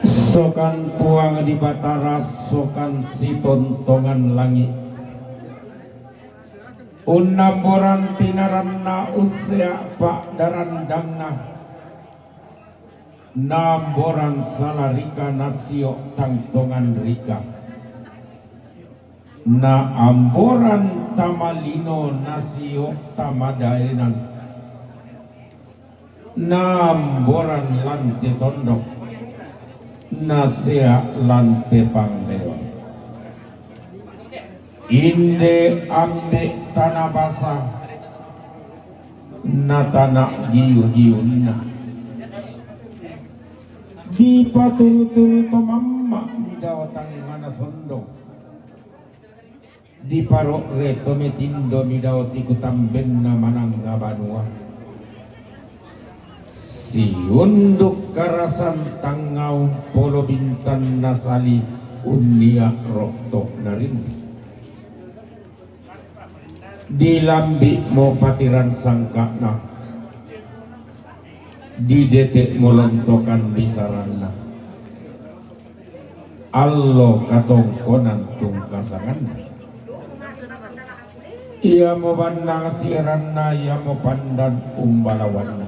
Sokan Puang di Batara, sokan si tontongan langit. Unnamboran tinaranna ussea pa'darandangna. Namboran salarika nasio tangtongan rika. Na amboran tamalino nasio tamadaenan. Na amboran lante tondok, na sea lante pangleon. Inde ambe tana basa, na tana giu-giunna. Dipaturu-turu to mamma midao tangngana sondong. Diparo're to metindo midao ti kutambenna manangnga banua. Siunduk karasan tangngau polo bintanna sali unnia rokto narindu. Dilambi'mo patiran sangka'na. Didete'mo lontokan bisaranna. Allo katongkonan tungkasanganna. Iamo bannang siranna, iamo pandan umbalawanna.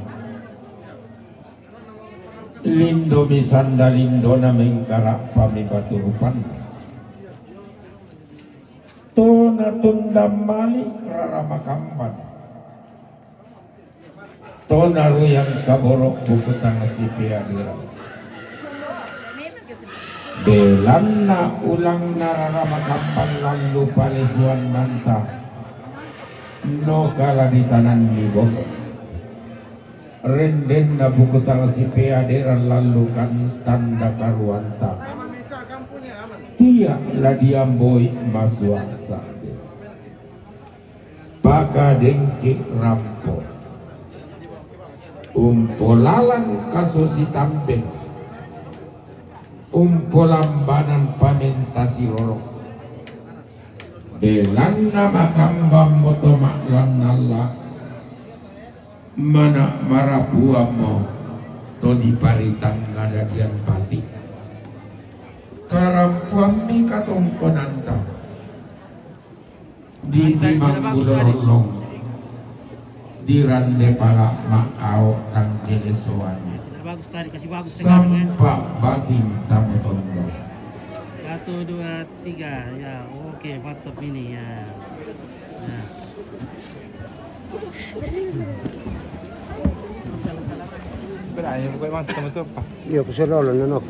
Lindomi sanda lindona, mengkara'pami batu rupanna. To natundang mali' rara makamban. To naruyang kaboro' buku tang sipeadirang. Belanna ulangna rara makamban lallu palesuannanta, no kala ditananni boto. Rendenna buku tang sipeadirang lallu kan tanda karuanta. Tia' la diamboi masua sa'de. Pakadengke rampo. Umpolalan kaso sitambe. Umpolambanan pamenta siroro. Belanna makambammo to ma'lannalla. Mana' marapuammo to diparitang nadadian pati. Karampuammi katongkonanta. Ditimang bulo rollong, dirande pala ma'ao tangkele soani. Sampa bating tamotondo. Satu, dua, tiga, ya, oke, mantap ini, ya. Ya. Berani, pokoknya mantap itu apa? Iya, aku selalu nonok.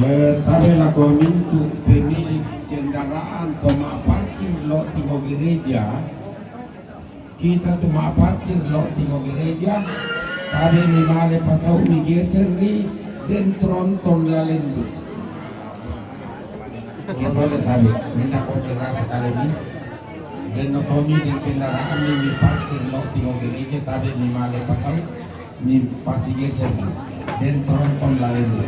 Eh, tabe lako mintu pemilik kendaraan to ma parkir lo' tingo gereja, kita tu ma parkir lo' tingo gereja, tabe mi male pasau mi geser ni den tronton lalendu. Kita le tabe, minta ko rasa kale mi. Den no tomi den kendaraan mi, mi parkir lo' tingo gereja, tabe mi male pasau, mi pasi geser ni den tronton lalendu.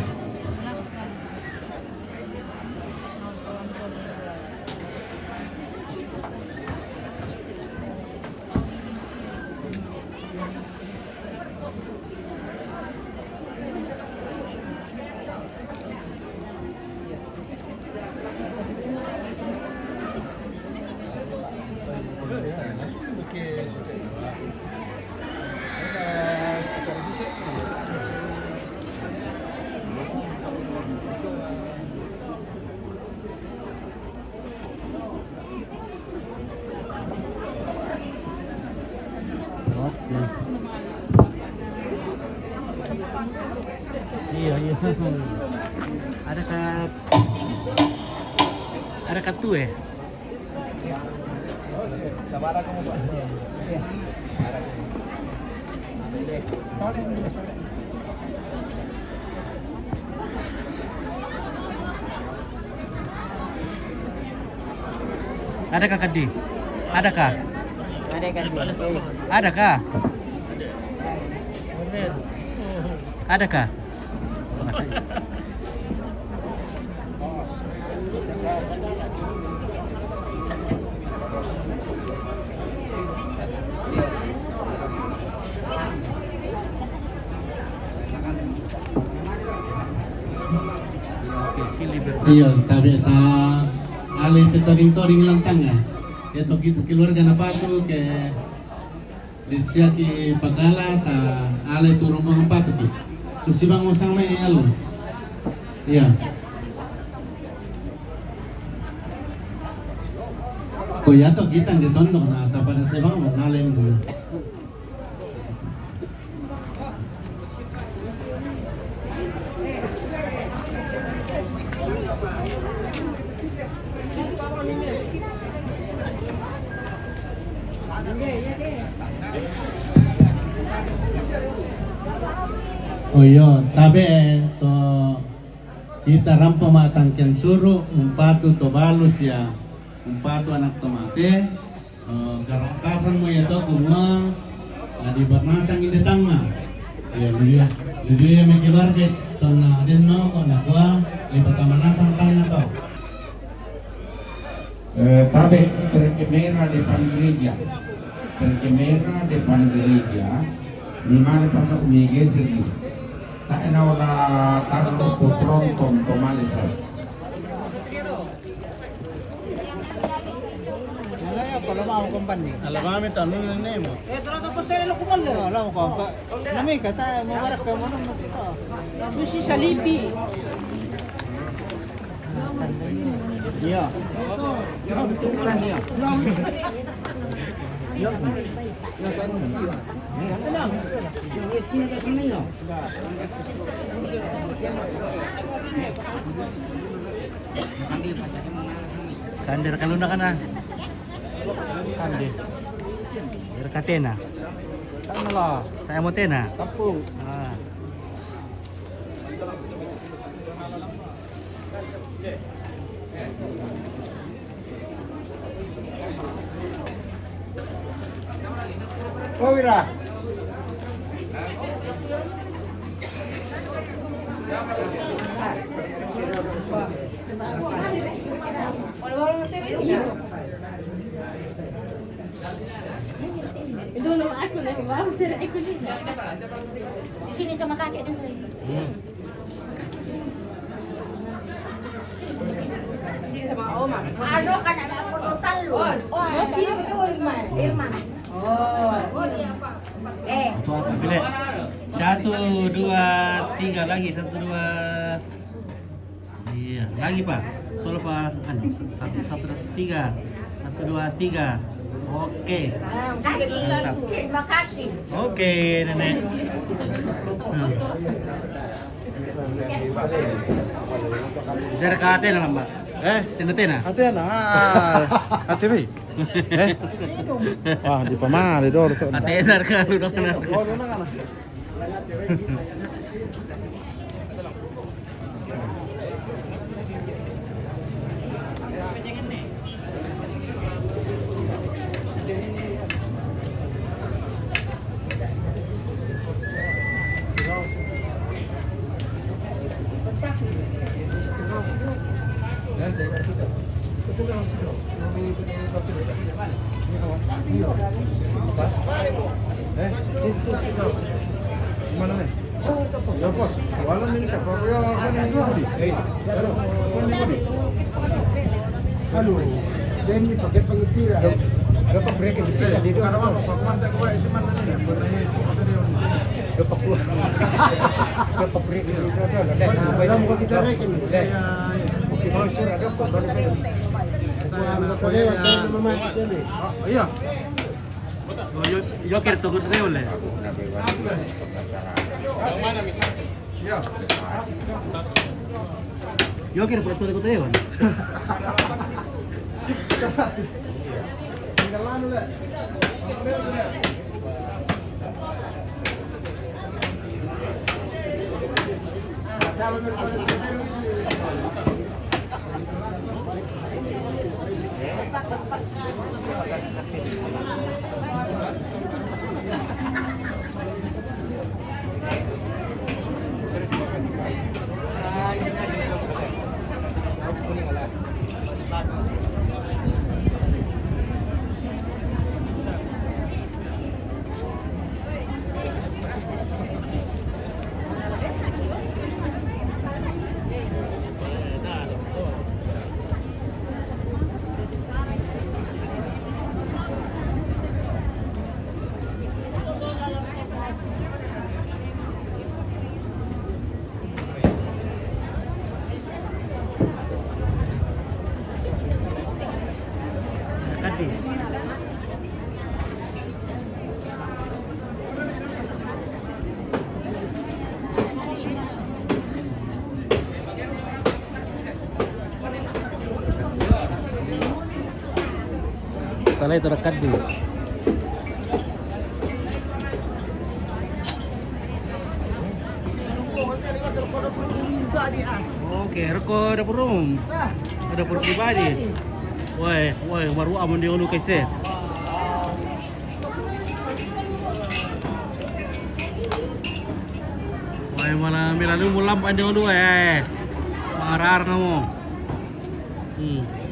Oke. Iya, iya. Ada ka, ada ka tu, eh? Adakah, Kadi? Adakah? Ada, Kadi. Adakah? Adakah? Iyo, tabe ta ale te toding-toding lantanga. Eto kita keluarga na patu ke disiaki pakala ta ale tu rombongan patu ki. Susi bang usang me el. Iya. Ko ya to kita nge tondok na ta pada sebang mo na lem dulu. Oh iyo, tabe to kita rampa ma tangkian suru, umpatu to balus ya, umpatu anak to mate. Oh, karatasan mo iya to kumua, na di barnasang inde tanga. Iya, ludia, ludia iya me keluarga tona den no ko na kua, lipat manasang tanga to. Eh, tabe, terkemera depan gereja. Terkemera depan gereja. Ni male pasa umi geser ni. Tak ena ola taruh to tronton to male sa. Alabame tanu nemo. Eh, ternyata postere lo kumal lo. Lo ko pa. Nami kata mubarak ka mo namo kita. Susi salipi. Iya. Iya. Iya. Kander kaluna kana. Kander. Berkatena. Tama la. Tayo mo tena. Tapu. Ah. Kovira. Di sini sama kakek dulu. Ano ka na ba ako total? Oh, sino to, Irman? Irman. Oh. Oh, iya, Pak. Eh. Satu, dua, tiga lagi. Satu, dua. Iya, lagi, Pak. Solo, Pak. Anu, satu, satu, tiga. Satu, dua, tiga. Oke. Terima kasih. Mantap. Terima kasih. Oke, Nenek. Hmm. Oke. Dara ka Atena lamba. Eh? Tena, tena. Atena. Ah, A T V. Eh? Ah, di pamale doro. Atena ka lu dong. Oh, dona kana. Mana, men? Yo, bos, wala ni sa pa yo, kan ni budi. Halo, kan ni budi. Halo, dan ni pakai pengetir. Ada apa break di kisah di dua? Ada apa? Pakai mantek kau isi mana ni? Pernah isi mana dia? Ada apa? Ada apa break di dua? Ada apa? Kamu kau kita rekin. Oke, kalau sudah ada apa? Kita yang nak kau yang. Oh, iya. Oh, yo, yo quiero tocar de ole. Yo quiero por todo el coteo. Salai tu dekat di. Oke, roko dapur umum. Dapur pribadi. Woi, woi, maru amun dia ulu kaise. Woi, mana mila lu mulam ande ulu, eh. Marar kamu. Hmm.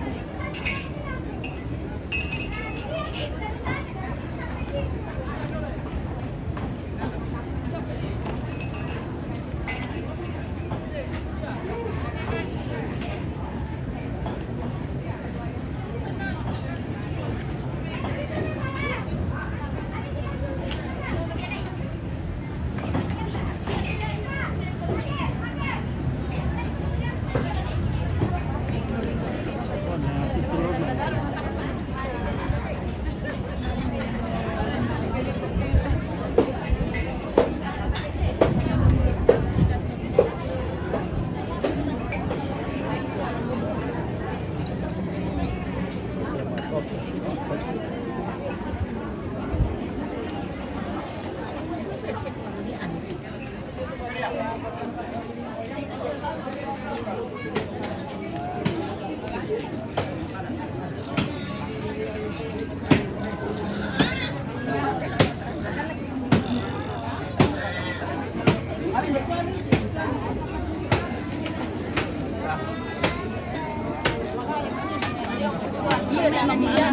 Iya, sama dia.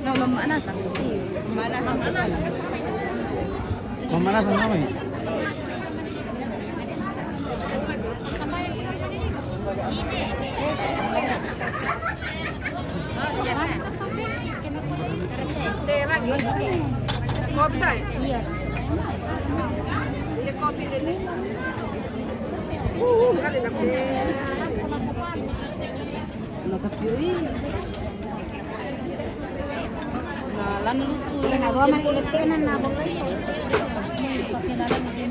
Nah, memanas. Memanas, memanas. Pemanasan apa ini? Kopi tayo? Iya. Ini kopi din eh. Kali na. Nagkapyo eh. Sa lanu luto, eh, ginagawa man ulit ko na nabok. Kapinalan na din.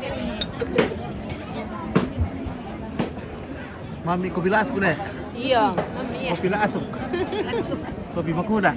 Mami, kopi lasuk ne? Iya, mami, iya. Kopi lasuk. Kopi makuda.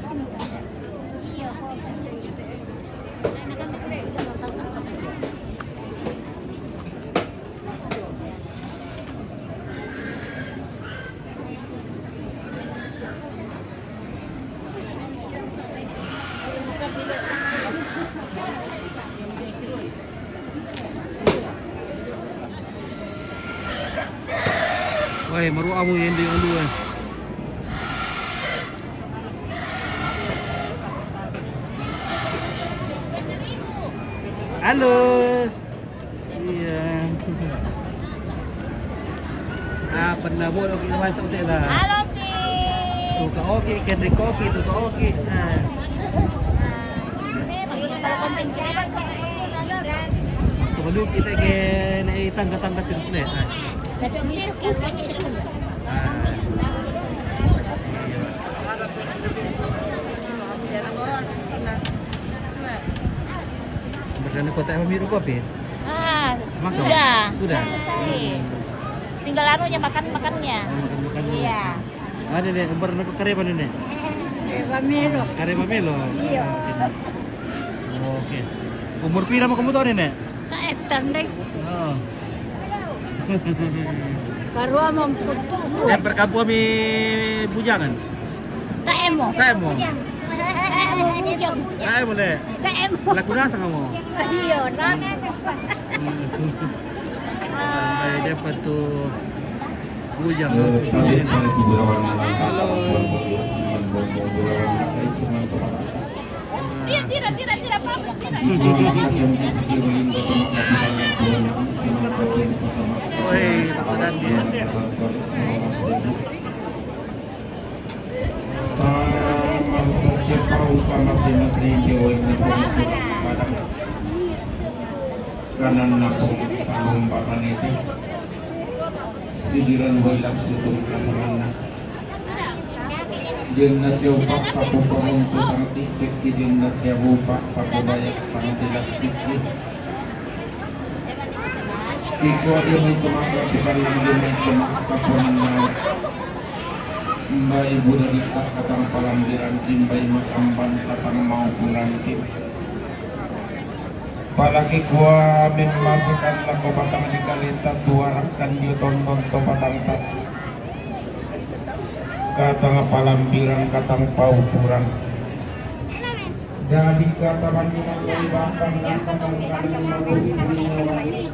Woi, maruamu yang di ulu, eh. Halo. Iya. Ah, pernah buat oke, masuk teh lah. Halo, Pi. Tuh, Kak Oki, Kendrick Oki, tuh, Kak Oki. Nah. Kalau konten kita, sebelum kita ke naik tangga-tangga terus, nih. Nah. Ah. Berani kota apa, mirip kopi? Ah, makan? Sudah. Sudah? Sudah selesai. Tinggal anunya, makan-makannya. Oh, makan-makannya. Iya. Ada, Nek, umur nak kareba, Nek? Kareba melo. Kareba melo? Iya. Oke. Umur pira mo kamu tahu, Nek? Kaetan, Dek. Oh. Karua mo kutu. Yang perkampuan mi bujangan? Kaemo. Kaemo. Kaemo bujang. Kaemo, Nek. Kaemo. Laku rasa kamu? Iya, rasa. Sampai dapat tuh bujang. Halo. Iya, tidak, tidak, tidak apa-apa, tidak. Woi, Pak Dandi. Para manusia siapa upa masing-masing dewa yang berada pada kanan napong tanggung papan itu. Sigiran wailas situng kasanganna. Dianna siaupa pakupamonto tang tippekki, dianna siaupa pakubayak tang tilassikki. Kikua diamai tumaka pitallang, diamai tumaka ponanna. Mbai buda ditta katang palambiranki, mbai makambanta tang maupuranki. Palaki kua memmasekan lako batang dikaleta, tuarakkan dio tondon to batangta. Katang palambiran, katang paupuran. Dadi kata banyu mangkali batang, dan katang kali mangkali.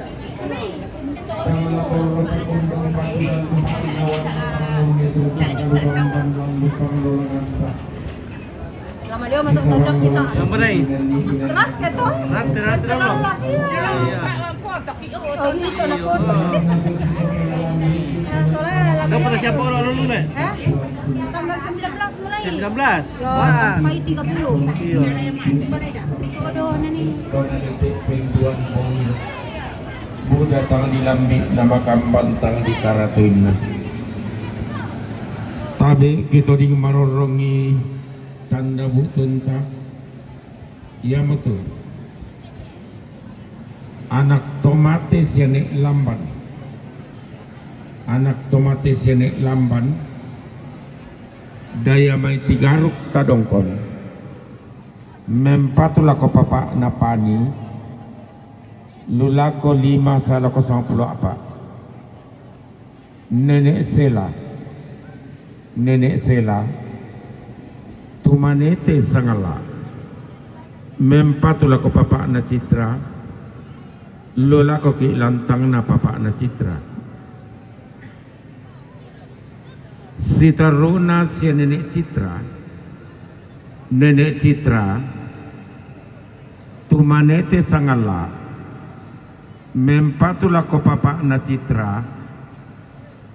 Lama dia masuk tondok kita. Yang mana ini? Terat ke to? Terat, terat, terat, terat. Iya. Oh, gitu, nak foto. Nah, soalnya lagi. Udah pada siapa orang dulu, Nek? Hah? Tanggal sembilan belas mulai. Sembilan belas. Ya, wah. Sampai tiga puluh. Iya. Aduh, ini nih. Buda tang dilambi, nama kambanta tang dikaratuinna. Tabe kito ding marorrongi tanda butunta. Iya, betul. Anak tomate siane lamban. Anak tomate siane lamban. Daya mai tigaruk tadongkon. Mempatu lako papa napani. Lulako lima salako sangpulo apa. Nenek Sela. Nenek Sela. Tumanete sangala. Mempatu lako papa'na Citra. Lolakoki lantangna papa'na Citra. Sitaruna sia Nenek Citra. Nenek Citra. Tumanete sangala. Mempatu lako papa'na Citra,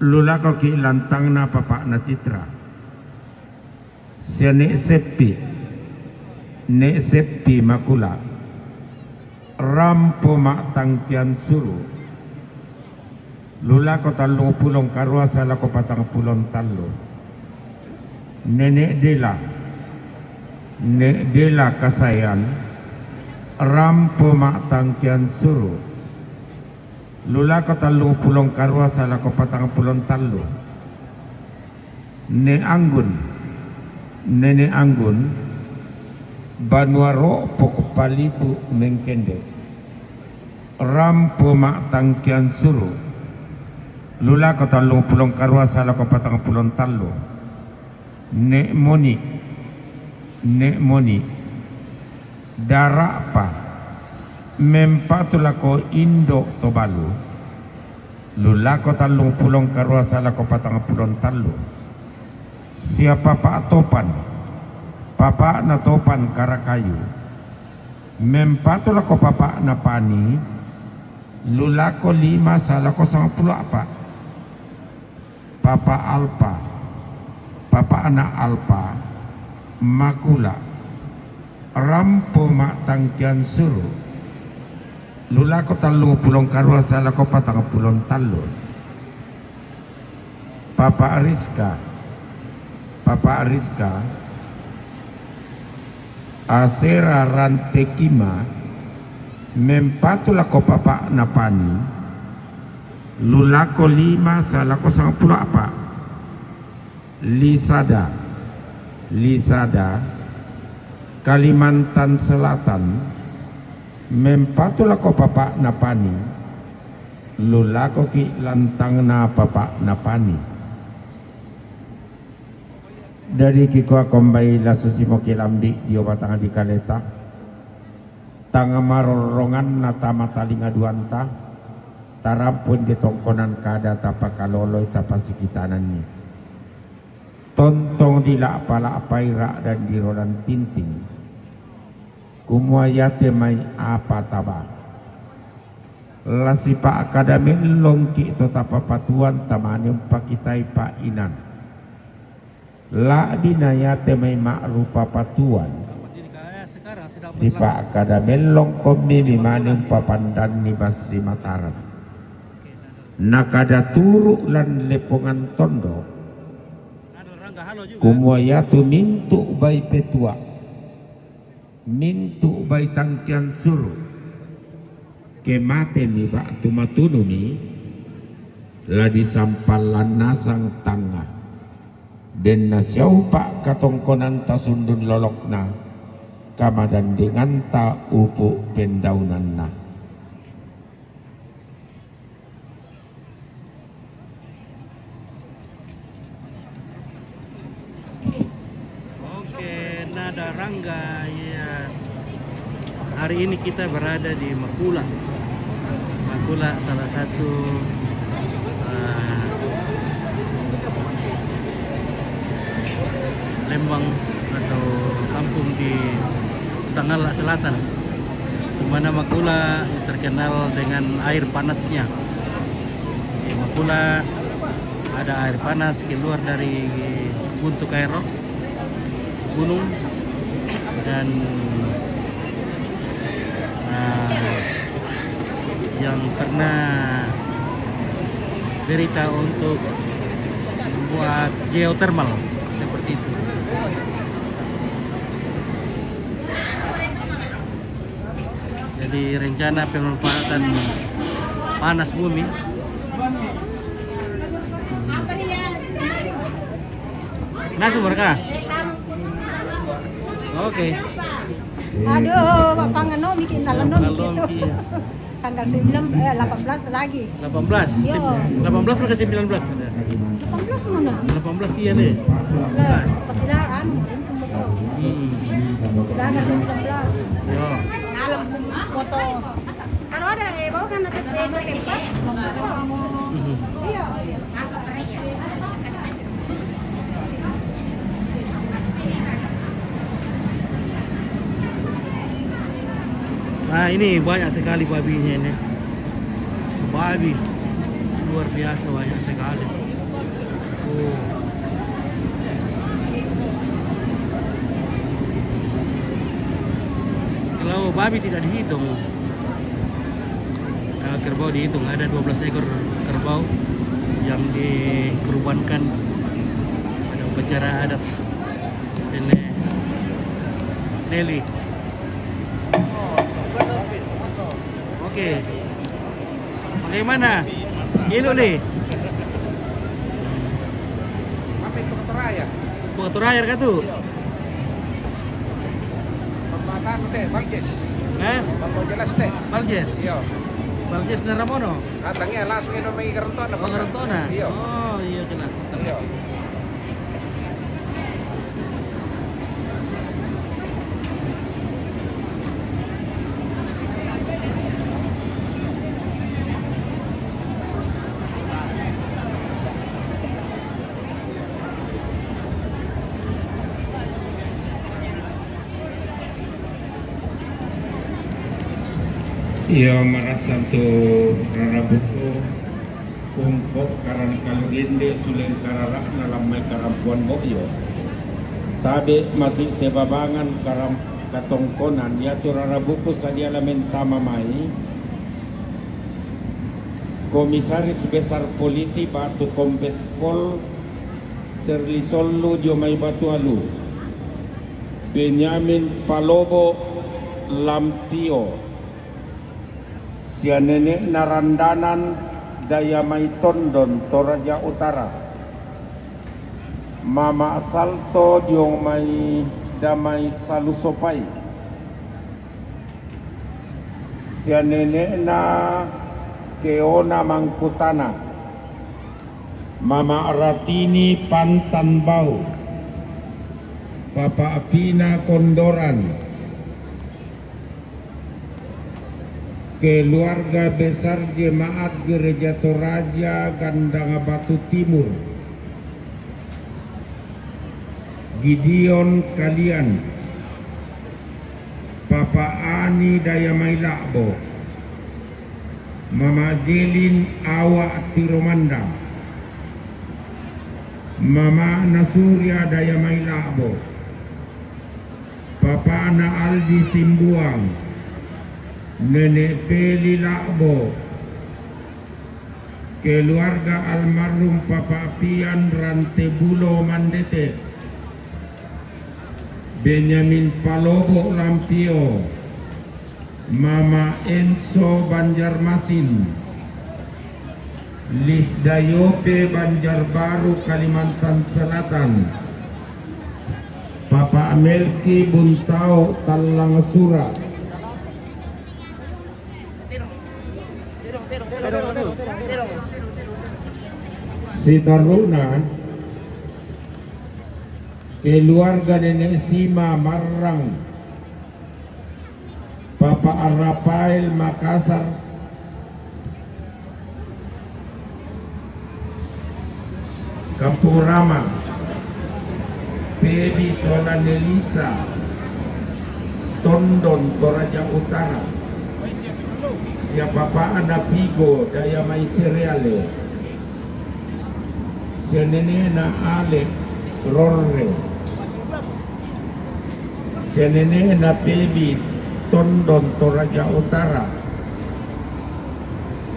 lulakoki lantangna papa'na Citra. Sia Nek Seppi, Nek Seppi makula, rampo ma'tangkian suru, lulako tallung pulong karua salako patang pulong tallu. Nenek Dela. Nek Dela Kasayan, rampo ma'tangkian suru. Lulako tallung pulong karua salako patang pulong tallu. Ne Anggun, Nene Anggun, Banua Ropok Palipu Mengkende. Rampo ma tangkian suru. Lulako tallung pulong karua salako patang pulong tallu. Ne Moni, Ne Moni. Darapa, mempatu lako Indo Tobalu. Lulako tallung pulong karua salako patang pulong tallu. Sia Papa Topan, Papa na Topan Karakayu. Mempatu lako Papa na Pani. Lulako lima salako sangpulo apa. Papa Alpa, Papa na Alpa, Makula. Rampo ma tangkian suru. Lulako tallung pulong karua salako patang pulong tallu. Papa Rizka, Papa Rizka. Asera Rantekima, mempatu lako Papa na Pani. Lulako lima salako sangpulo apa. Lisada, Lisada, Kalimantan Selatan, mempatu lako Papa na Pani. Lulako ki lantangna Papa na Pani. Dadi kikoako mbai la susimo kilambi dio batang di kaleta. Tang marorronganna tama talinga duanta, tarampun di tongkonan kada tapakaloloi tapasikitananni. Tontong dila'pa-la'pai ra'dan di rodan tinting. Kumua iate mai apa taba. La sipa'kada mellongki to tapapatuan tamane umpakitai pa'inan. La'bi na iate mai ma'rupa patuan, sipa'kada mellongkommi mimane umpapandanni bassi Mataram. Nakada turu' lan lepongan tondok, kumua iatu mintu' bai petua, mintu' bai tangkian suru', ke matemi ba'tu matunumi, la disampallan nasang tangnga. Den nasiaupa' katongkonanta sundun lolokna, kamadandenganta upu' pendaunanna. Oke, Nada Rangga, ya. Hari ini kita berada di Makula. Makula salah satu, eh, lembang atau kampung di Sangala Selatan, di mana Makula terkenal dengan air panasnya. Di Makula ada air panas keluar dari Guntu Kairo, gunung, dan, eh, yang pernah berita untuk membuat geothermal seperti itu. Jadi rencana pemanfaatan panas bumi. Masuk mereka. Oke. Aduh, Pak Pangano bikin nalon dong gitu. Iya. Tanggal sembilan, eh, delapan belas lagi. Delapan belas? Yo. Delapan belas atau sembilan belas? Delapan belas mana? Delapan belas iya deh. Lah, persilakan. Hmm. Persilakan sembilan belas. Yo. Kalau ada, eh, bawa kan nasi, eh, tempat. Iya. Nah, ini banyak sekali babinya ini. Babi. Luar biasa banyak sekali. Oh. Kalau babi tidak dihitung. Kalau kerbau dihitung, ada dua belas ekor kerbau yang dikurbankan pada upacara adat Nene Neli. Oke. Dari mana? Ilu le. Apa itu Ketoraya? Ketoraya katu. Pembataan te, Baljes. Eh? Pembataan jelas te. Baljes. Iya. Baljes Naramono. Katanya langsung itu mai Garantona. Oh, Garantona. Iya. Oh, iya kena. Iya. Iya, marasa tu rarabuku. Pungko karan kalurinde suleng karara'na lammai karampuan bo'yo. Tabe' mati te babangan karam-, katongkonan, yatu rarabuku sadia la mentama mai. Komisaris Besar Polisi batu Kombes Pol Serli Sollu dio mai Batu Alu. Benyamin Palobo Lampio. Sia nene'na Randanan Dayamai Tondon Toraja Utara. Mama Salto dio mai Damai Salusopai. Sia nene'na Keona Mangkutana. Mama Ratini Pantan Bau. Papa Apina Kondoran. Keluarga besar Jemaat Gereja Toraja Gandang Batu Timur, Gideon Kalian, Papa Ani Dayamai La'bo, Mama Jelin Awa Tiromanda, Mama Nasuria Dayamai La'bo, Papana Aldi Simbuang, Nenek Peli La'bo, keluarga almarhum Papa Pian Rantebulo Mandete, Benyamin Palobo Lampio, Mama Enso Banjarmasin, Lisdayope Banjarbaru Kalimantan Selatan, Papa Melki Buntao Tallang Sura. Sitaruna keluarga Nenek Sima Marrang, Papa Rafael Makassar, Kampung Rama, Pebi Solanelisa, Tondon Toraja Utara, sia Papa Anapigo Dayamai Sereale, sia nene'na Ale Rorre, sia nene'na Pebi Tondon Toraja Utara,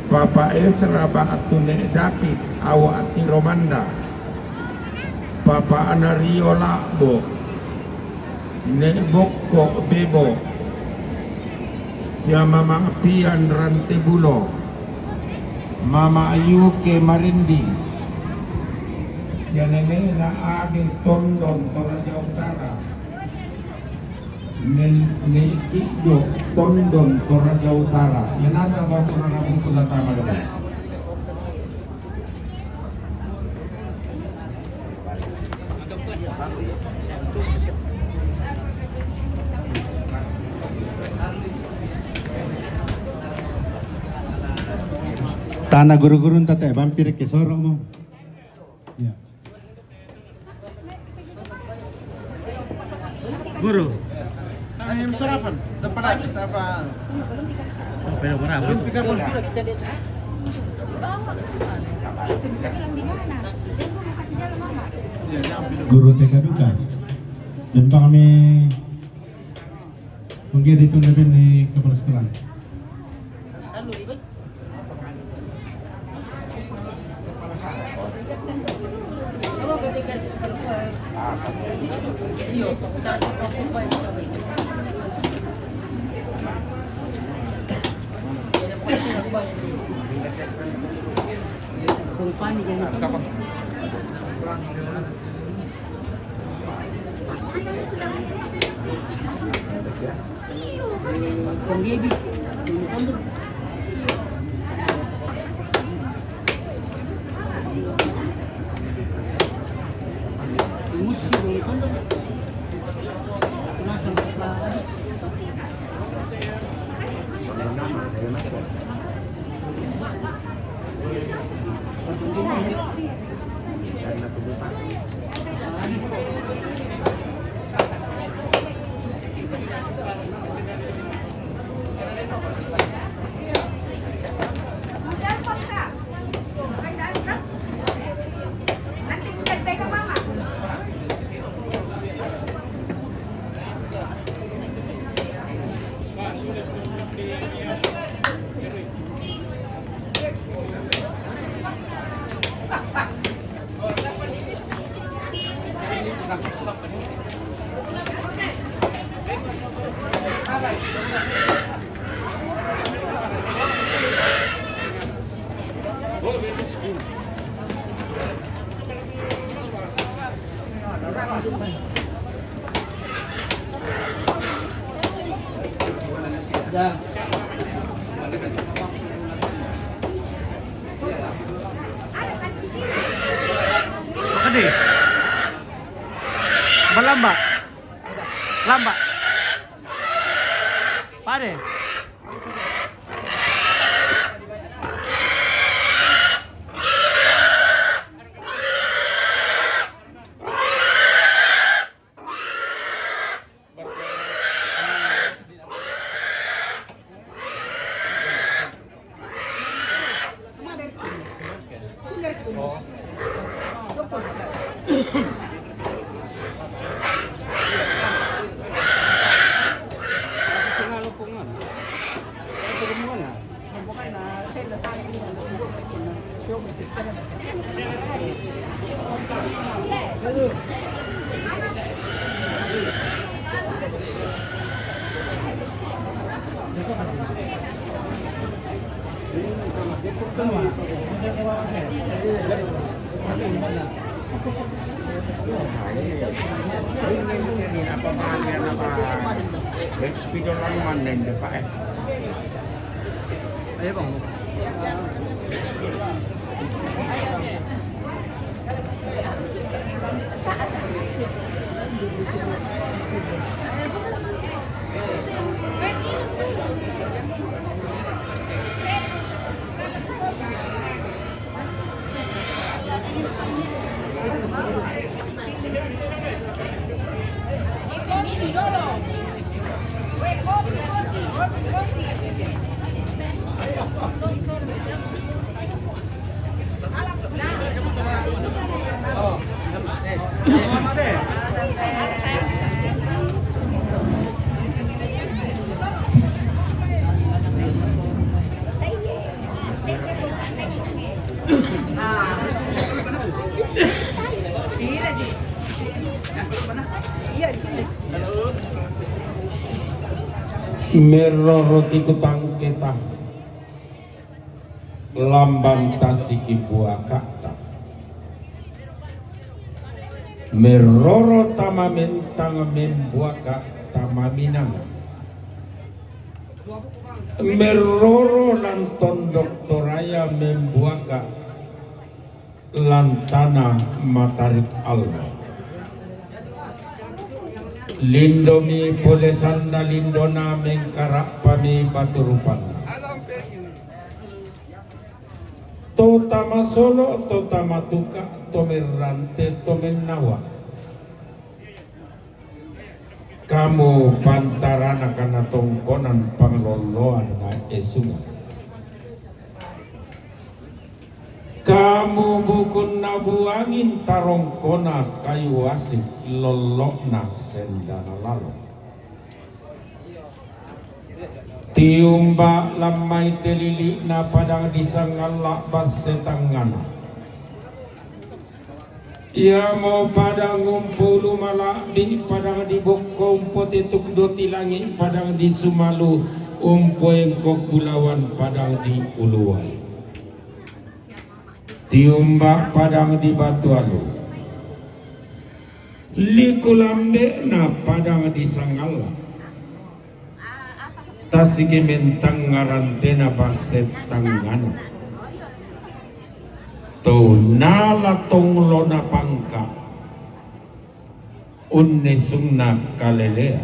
Papa Esra Ba'tune David Awa Tiromanda, Papa Anario La'bo, Ne' Bokko Bebo, sia Mama Pian Rantebulo, Mama Ayuke Marinding, sia nene'na Ade Tondon Toraja Utara, Nen-, Ne' Kiddo Tondon Toraja Utara. Ia nasaba tu rarabuku la tama. Tana guru-gurunta te, bampir ke soro mo. Ya. Guru. Ay, masarapan. Dapat apa? Apa yang murah? Belum tiga puluh. Guru T K duka. Dan bang mi mungkin itu lebih di kepala sekolah. Makasih. Balamba. Lamba. Pare. Ayo, Bang. Meroro ti kutangketa. Lamban tasiki buakata. Meroro tama mentang membuaka tama minanga. Meroro lantondok Toraya membuaka lantana matarik alma. Lindomi polesanda lindona mengkarapami baturupanna. To tama solo, to tama tuka, to merrante, to mennawa. Kamu pantarana kana tongkonan pangloloan na esunga. Kamu bukunna buangin tarongkona kayu asik lollokna sendana lalo. Tiumba lammai telili'na padang disangalla basse tangngana. Iamo padang umpolu mala'bi, padang dibokko umpotetuk doti langi, padang disumalu Umpoengkok bulawan padang di Uluway. Tiumbak padang di Batu Alu. Liku lambekna padang di Sangalla. Tasik i mentang ngarantena basse tangngana. To nala tonglo na pangka. Unnisungna kalelea.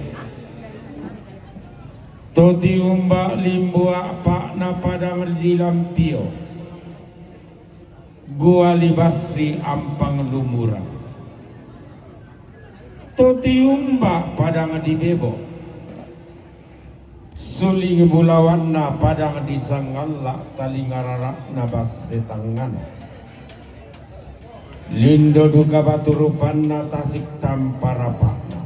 To tiumbak limbuak pakna padang di Lampio. Guali bassi ampang lumura. To tiumbak padang di Bebo. Suling bulawanna padang di Sangalla, talinga rarakna basse tangngana. Lindo duka batu rupanna, tasik tampa rapakna.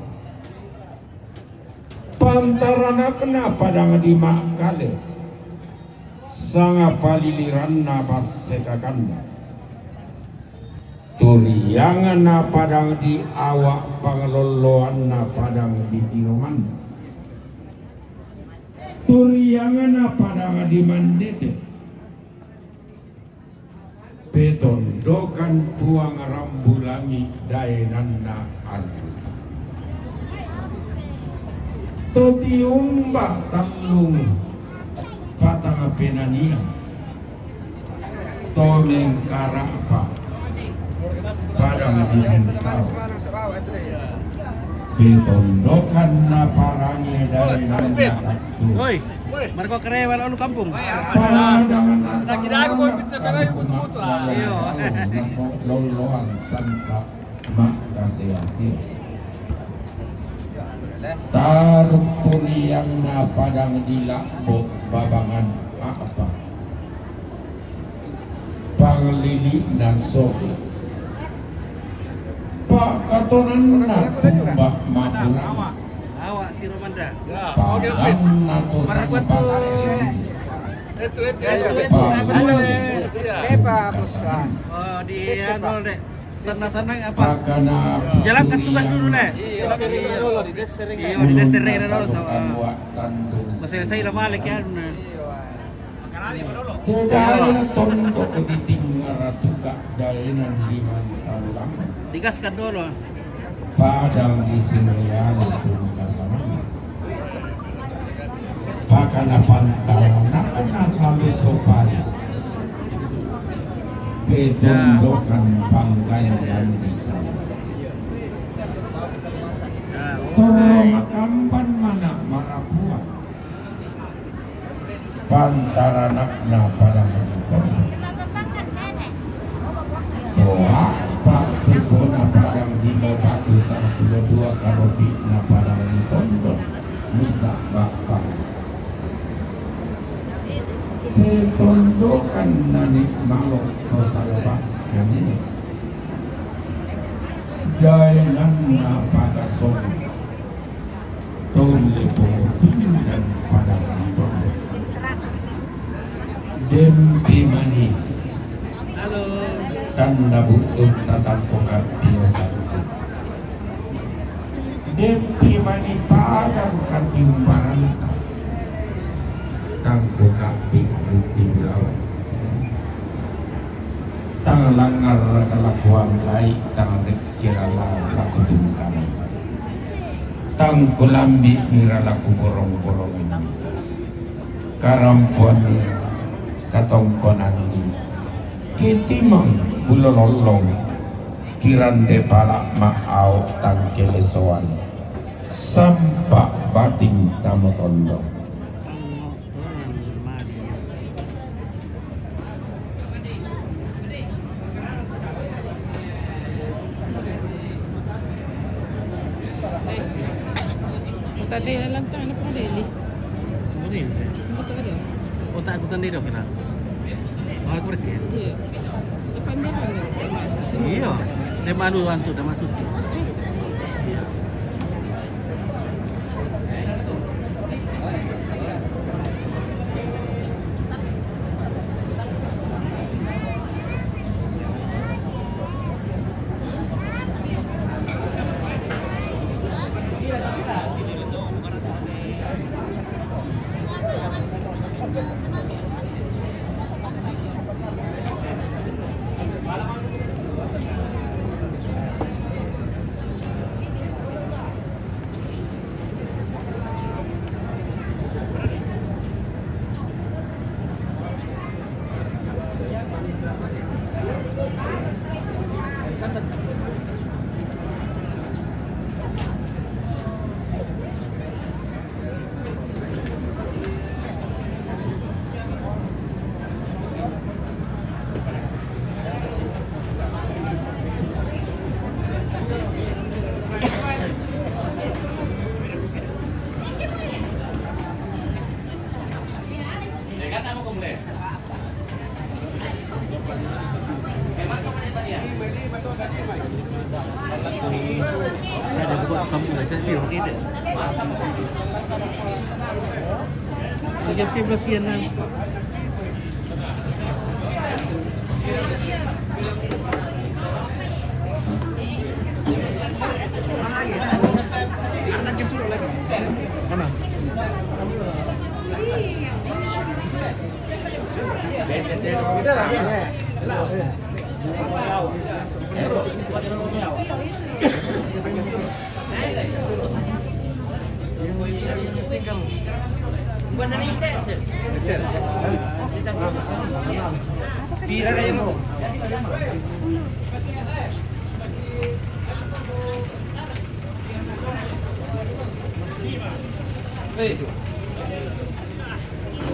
Pantaranakna padang di Makkale. Sanga paliliranna basse kakanna. Turiangna padang di Awak, panglolloanna padang di Tiroman. Turiangna padang di Mandete. Petondokan Puang Rambu Langit daenanna Arru. To tiumbak tallung patang penanian. To mengkarakpa padang di Bintao. Petondokanna parange daenanna Kattu. Oi, marko karewa lalu kampung. Padang na kira ko pinta tarai butu-butu. Iyo. Naso loloan santa makkasea-sea. Taruk turiangna padang di Labbo babangan apa. Panglili'na soge. Pakkatonanna tumbak mabura. Awak tiro manda. Padanna to sangpassi. Panglili. Oh, di anu, Dek. Sana-sana apa? Pakana. Jalankan tugas dulu, Nek. Iya, di dulu, di dulu sama. Masih saya lah balik ya. Nah. Tedara tondok di tingara tuka daenan di Mantalang. Digaskan dulu. Padang di Sinoyalo pun kasama. Pakana pantalanakna salu sopari. Petondokan panggayan di sana. Torro makamban mana marapuan. Pantaranakna padang di Tondok. Toa, Pak, tibona padang di Batu Sangpulo Dua, karobikna padang di Tondok. Misa Bapak. Petondokan nani malo to salabas senine. Daenanna pagasong. Tolle pengupingan padang di Tondok. Dempi mani. Tanda butut tatang pokapio satu. Dempi mani padang katiumbaranta. Tangko kapi bukti bulawan. Tang langar kalakuan kai, tang dekkira laku tungkang. Tangko lambi mira laku borong-borong ini. Karampuan ni katongkonan ni. Kitimang bulolollong. Kirande pala ma au tangkelesoan. Sampak bating tamo tondok. Tadi lantang na pun dili. Boleh. Betul dia. Otak aku tanda dia kena. Oh, aku reken. Iya. Depan barang ni, tak mati semua. Iya. Dia malu hantu dah masuk sih. Iya. Ada buat kampung aja, dia orang kita. Jam sebelas siang lah. Mana?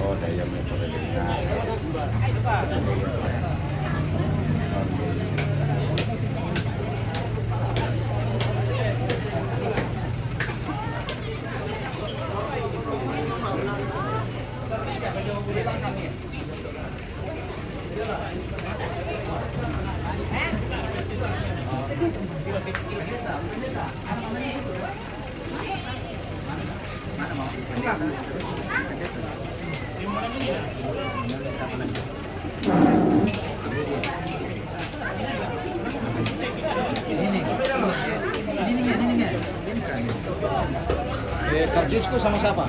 Oh, daya motor ringan. Eh, karcisku sama siapa?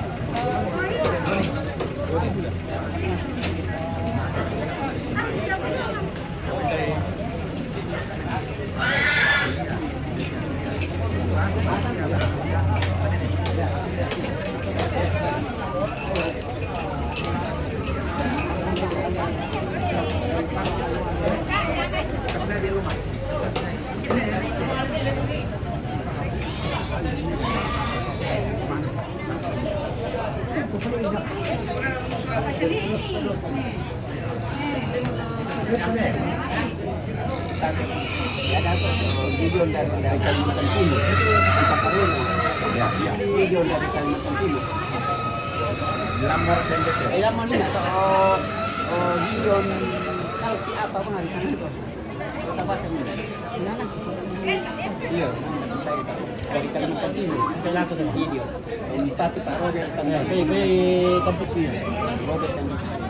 Gideon dari, dari Kalimantan Timur. Empat tahun. Ya, ya. Gideon dari Kalimantan Timur. Lamar pendek ya? Eh, lamar ini atau, oh, Gideon, kalau di apa, mana di sana itu? Kota Pasar ini. Iya, dari Kalimantan Timur. Video. Yang satu Pak Robert Kalimantan. Robert Kalimantan.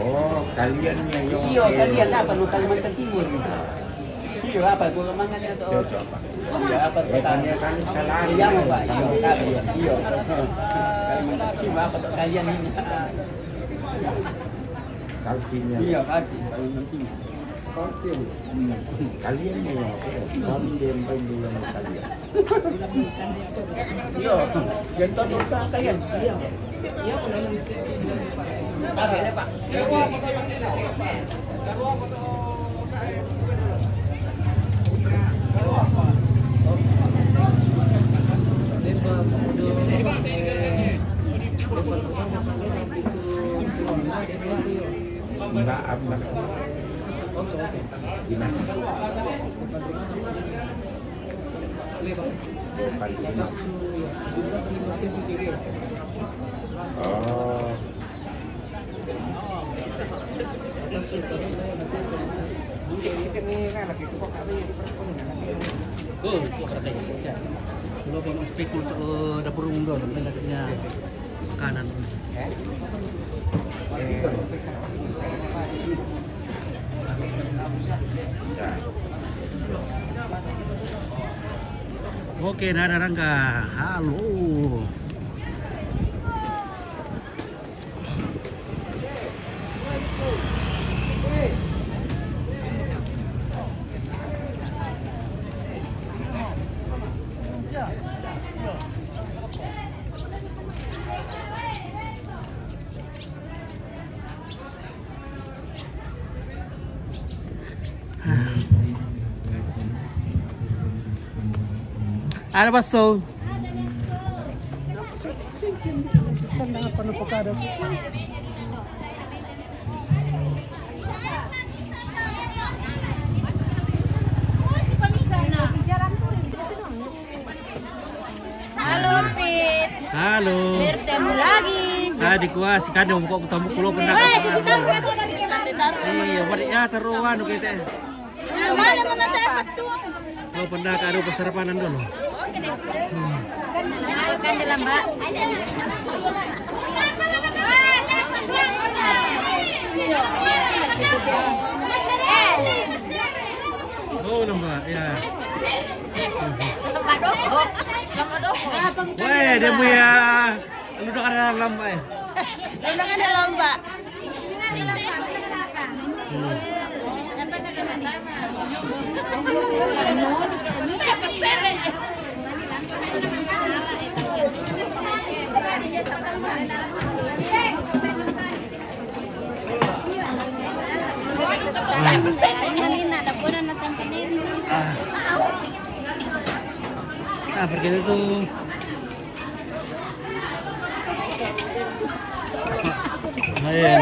Oh, kalian yang... Iya, kalian apa, nu Kalimantan Timur? Iya, apa, gua mangan atau... Iya, apa, kota? Kan salah. Iya, Pak. Iya, Pak. Iya. Kalimantan Timur apa, tuh, kalian ini? Kaltinya. Iya, Kalti, Kalimantan Timur. Kalti. Kalian yang apa? Kami yang kalian. Iya, yang tahu dosa kalian. Iya. Apa ya, Pak? Mbak, apa? Gimana? Bukan gimana? Oh. Oh, kok kata ya. Kalau mau spek masuk ke dapur umum dulu, nanti dapatnya makanan. Oke, dadah Rangga. Halo. Ada bakso. Sandang apa na pagkado? Halo, Pit. Halo. Bertemu lagi. Tadi kuah si kandung kok ketemu kulo pendak. Eh, susi taruh itu dari kandung taruh. Iya, buat ya taruh anu kita. Mana mana teh petu? Lo pendak adu pasarapanan dulu. Oke deh. Makan dalam, Mbak. Oh, lembah, ya. Weh, dia punya. Lu udah ada lembah ya? Lu udah ada lembah. Ah, pergi itu. Ayan.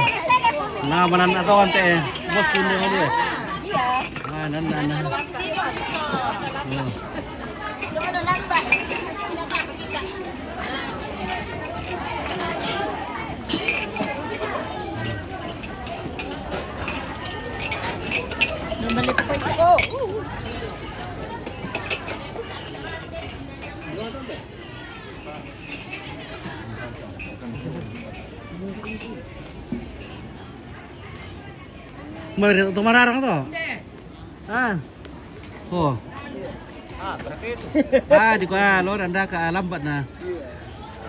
Nah, manan atau ante, bos pindah dia. Iya. Nah, nah, nah, nah. Hmm. Mari tu mararang tu. Ah. Oh. Ah, berapa itu? Ah, juga lo anda ke lambat nah.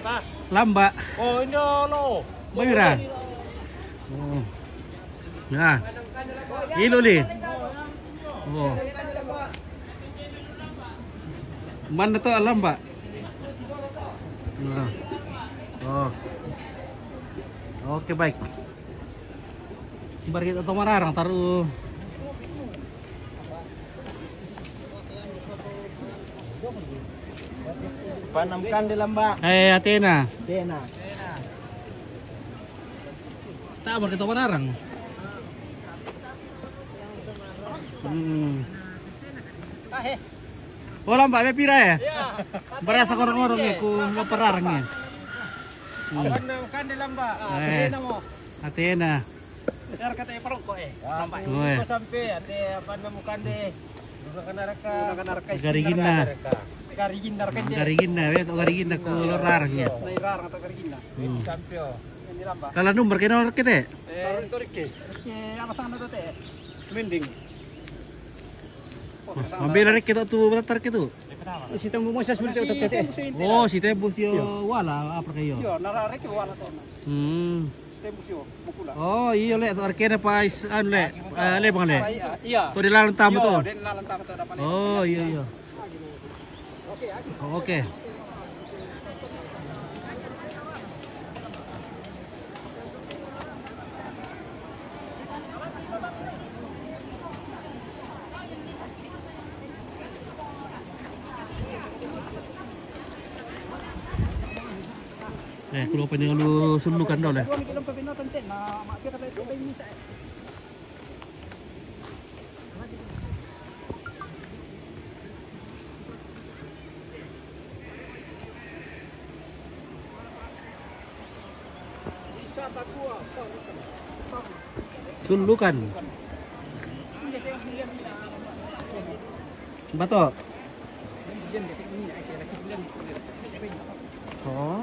Apa? Lambat. Oh, ini lo. Mira. Oh. Nah. Ilo li. Oh. Mana tu lambat? Nah. Oh. Oke, baik. Bar kita tu mararang taruh. Panamkan di lambak. Eh, Athena. Athena. Tak bar kita mararang. Hmm. Oh, lambak me pira ya? Iya. Berasa korong-korong ya, ku lo perarang ya. Hmm. Awan na kande lamba. Ah, eh. Athena mo. Athena. Dar kata e parongko e. Lamba. Oh, eh. Ko sampe ate apa na mo kande. Duga kana raka. Duga kana raka. Garigin na. Garigin na raka. Garigin na, weh, to garigin na ku lo rarang ya. Na rarang to garigin na. Hmm. Sampe o. Ini lamba. Kalau nomor kena orang kita. Eh, torike. Torike, apa sana to te? Mending. Mambela rek kita tu batar kita. Si tembu mo siya sulit utak kete. Oh, si tembu siyo wala, apa kayo? Yo, nara rek wala to na. Hmm. Tembu siyo, mukula. Oh, iyo le, to arkena pa is, anu le, eh, le bang le. Iya. To di lalan tama to. Yo, di lalan tama to dapat le. Oh, iyo, iyo. Oke. Eh, ku lo pa ni lo sulukan daw le. Sulukan. Bato. Oh.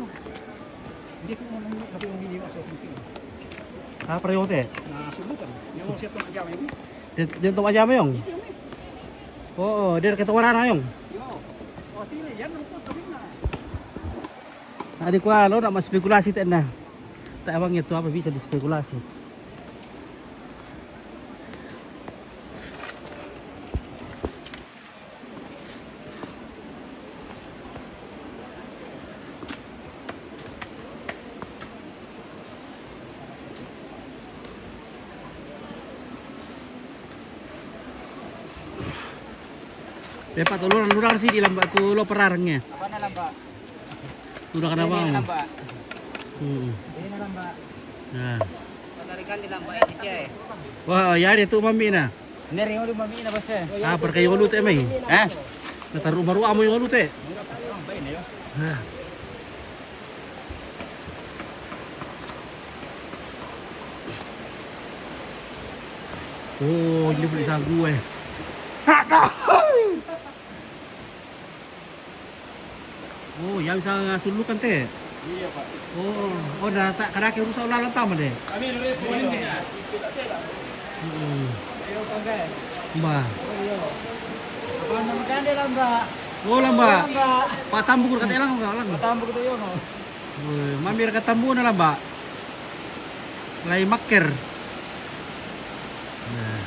Ah, pareho te. Diyan, diyan to aja mo yung. Oo, diyan kita warana yung. Adi ko, alo, na mas spekulasi te na. Ta abang ito apa bisa dispekulasi. Pepa to lurang, lurang si di lamba ku lo perarang ya. Apa na lamba? Udah kana bang. Lamba. Hmm. Ini na, Lamba. Nah. Patarikan di Lamba ini siya eh. Wah, yari tu mami na. Nari yung mami na ba siya? Ah, para kayo luto eh, may. Ha? Nataru maru amo yung luto eh. Ah. Oh, ini beli sagu eh. Oh, yang bisa sulukan te. Iya, Pak. Oh, oh, dah tak kada ke rusak lalang tama deh. Kami dulu ya, pemain kita. Hmm. Ayo, Pak. Mbak. Ayo. Apa nama kan dia, Lamba? Oh, Lamba. Lamba. Pak Tambu kata elang, Lamba. Pak Tambu kata yo, no. Woi, mampir ke Tambu na, Lamba. Lai maker. Nah.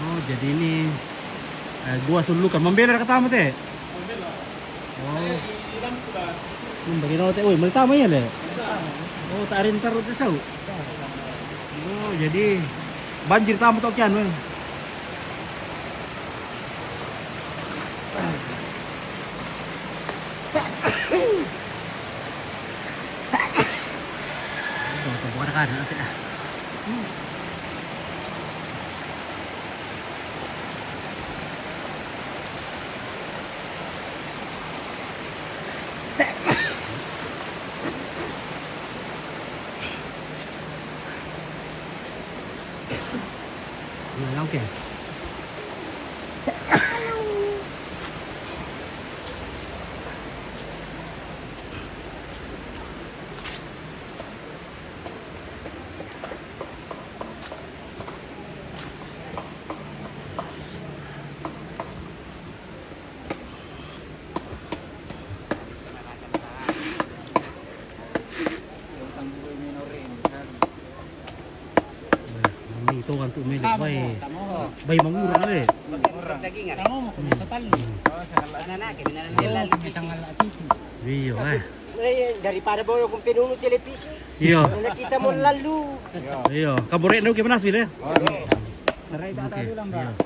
Oh, jadi ini eh, gua sulukan. Mambela katamu te? Oh. Hmm, bagi no te. Woi, mali tamu ya le. Oh, tak ada ntar te sau. Oh, jadi banjir tamu to kian weh. Nah, oke. Nah, mami itu kan tu mele. Tamo, bai. Tamo. Bai mangurang le. Tamo, tamo. Tamo, tamo. Anak-anak, kami na lang. Tamo, lalu. Tamo, tamo. Iyo, eh. Eh, daripada bawa kong penunu televisi. Iyo. Mana kita mau lalu. Iyo. Kamu rek nu gimana sih le? Oke. Serai tak tahu lah, Mbak. Iyo.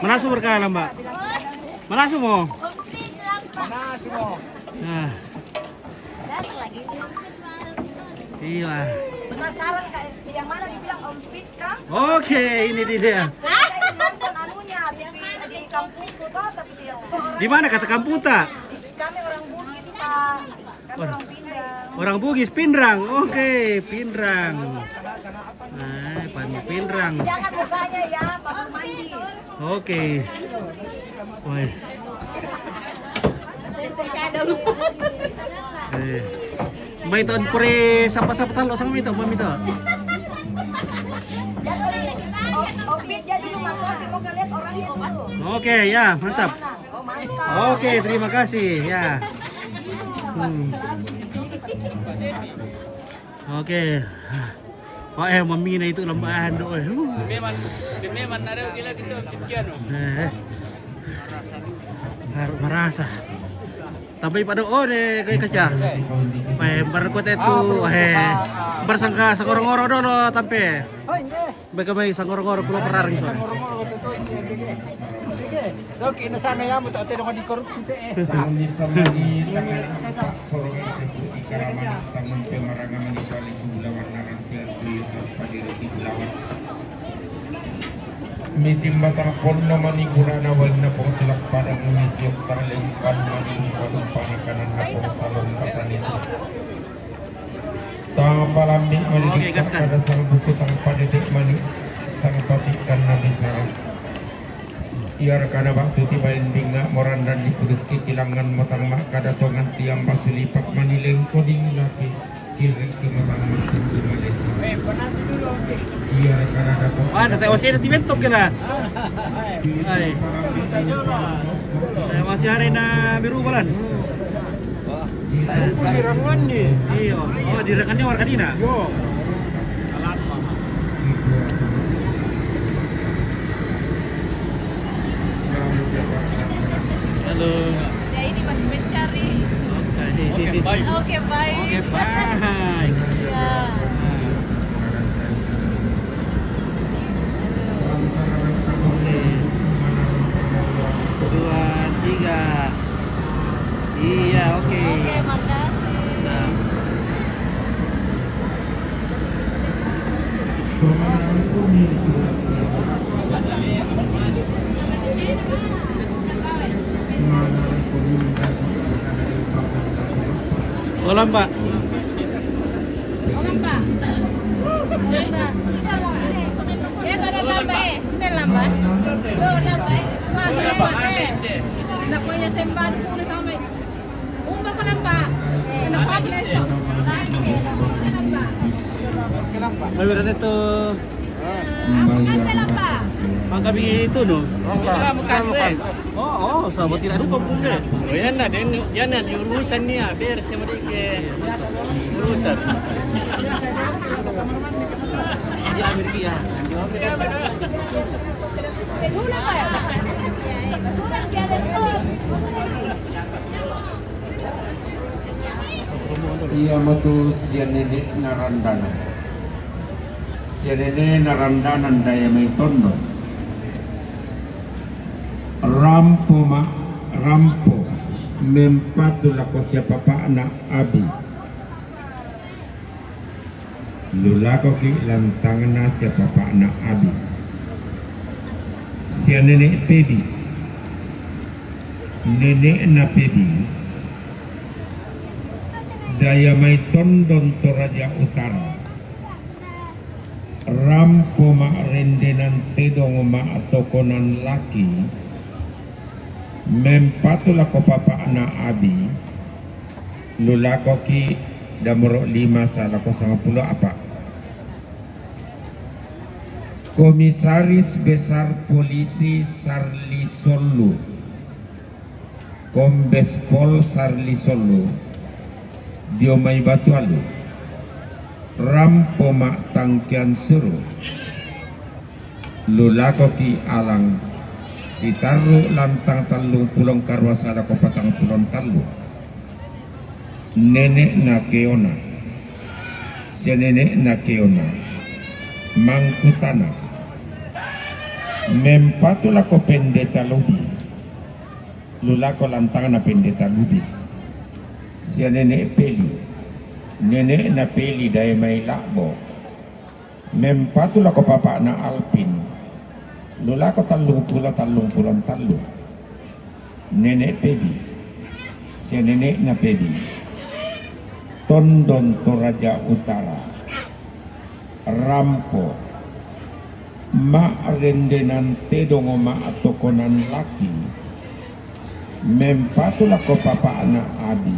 Manasu berkala, Mbak. Manasu mo. Manasu mo. Nah. Iya. Penasaran, Kak, yang mana dibilang Om Pit, Kak? Oke, ini dia. Saya nonton anunya, T V di kampung Kuta, tapi dia orang. Di mana kata kampung tak? Kami orang Bugis, Pak. Kami orang Pinrang. Orang Bugis, Pinrang. Oke, Pinrang. Nah, Pak Pinrang. Jangan bertanya ya, Pak Mandi. Oke. Woi. Eh. Mbak itu pure sapa-sapa talo sang mito, Mbak mito. Oke, jadi lu Mas Wati mau lihat orangnya dulu. Oke, ya, mantap. Oh, mantap. Oke, terima kasih ya. Hmm. Oke. Pak eh mamina itu lambahan do eh. Memang, memang ada gila gitu pikiran. Eh. Harus merasa. Tapi pada oh deh kayak kaca. Pak eh berkot itu eh bersangka sangorong-orong dulu tapi. Oh, iya. Bagaimana sangorong-orong pulau perarang itu. Oke, na sana ya, mutak teh dengan dikorupsi teh. Tangis sama di tangan empat sorong sesuai karaman sama pemarangan di balik sebelah warna rantian kuyu sampai di roti belawan. Mitim batang pon nama ni kurana wal na pengtulak padang misiok tarlengkan mani umpan umpan kanan na pengtalon kapan itu. Tang palambik mani. Oke, gaskan. Kada sang buku tang padetik mani sang patik kan nabi sarang. Iar kada waktu tiba ending nak morandan di puduk kikilangan matang mak kada tongan tiang basulipak mani lengko di laki. Direk ke matang mak tentu Malaysia. Iar kada dapat. Wah, nanti masih ada timentok kena. Hai. Masih hari na biru balan. Kumpul di Ramlan ni. Iyo. Oh, di rekannya warga Dina. Yo. Halo. Ya, ini masih mencari. Oke. Oke, baik. Oke, baik. Oke, baik. Ya. Oke. Dua, tiga. Iya, oke. Oke, makasih. Nah. Hola, Mbak. Hola, Mbak. Hola, Mbak. Ini lambat. Ini lambat. Masuk lambat, eh. Nak punya sembah dulu sama. Umba ko lang ba? Ano pa ang preso? May meron ito. Ang gabi ito, no? Oo, oo, sa Batira doon, kung hindi. O, yan na, yan, yan na, yung urusan niya. Pero siya mali kay urusan. Hindi, Amerika. Sulat ka. Sulat ka. Iya matu sia nene' na Randana. Sia nene' na Randana daya mai tondon. Rampo ma, rampo. Mempatu lako sia papa'na Abi. Lu lakoki' lantangna sia papa'na Abi. Sia nene' Pebi. Nene'na Pebi. Daya mai tondon Toraja Utara. Rampo ma'rendenan tedong ma'tokonan laki. Mempatu lako papa'na Abi. Lu lakoki' damoro' lima sa lako sangpulo apa'. Komisaris Besar Polisi Sarli Sollu, Kombes Pol Sarli Sollu, dio mai Batualu, rampo ma'tangkian suru. Lu lakoki' alang sitarru' lantang tallung pulo karua sa lako patang pulo tallu. Nene'na Keona. Sia nene'na Keona. Mangkutana. Mempatu lako Pendeta Lubis. Lu lako lantangna Pendeta Lubis. Sia nene' Peli. Nene'na Peli daya mai La'bo. Mempatu lako papa'na Alpin. Lu lako tallung pulo, tallung pulo tallu. Nene' Pebi. Sia nene'na Pebi. Tondon Toraja Utara. Rampo. Ma'rendenan tedong ma'tokonan laki. Mempatu lako papa'na Abi.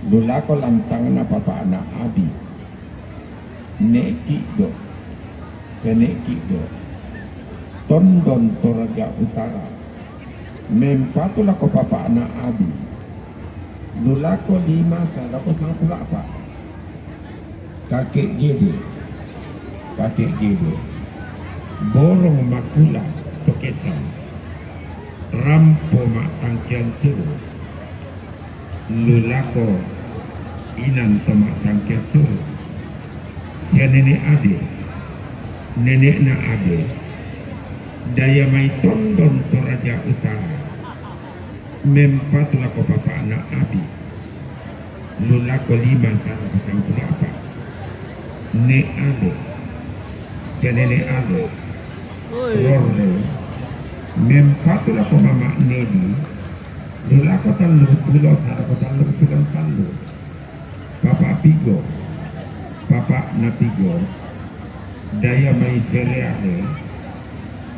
Lu lako lantangna papa'na Abi. Ne' Kiddo. Sia ne' Kiddo. Tondon Toraja Utara. Mempatu lako papa'na Abi. Lu lako lima sa lako sangpulo apa'. Kake' Gede. Kake' Gede. Borong Makula to Kesan. Rampo ma'tangkian suru. Lu lako inan to ma'tangkian suru. Sia nene' Ade. Nene'na Ade. Daya mai tondon Toraja Utara. Mempatu lako papa'na Abi. Lu lako lima sa lako sangpulo apa'. Ne' Ade. Sia nene' Ade. Rorre. Mempatu lako mama' Nedi. Lu lako tallung pulo sa lako tallung pulo tallu. Papa' Pigo. Papa'na Pigo. Daya mai Sereale.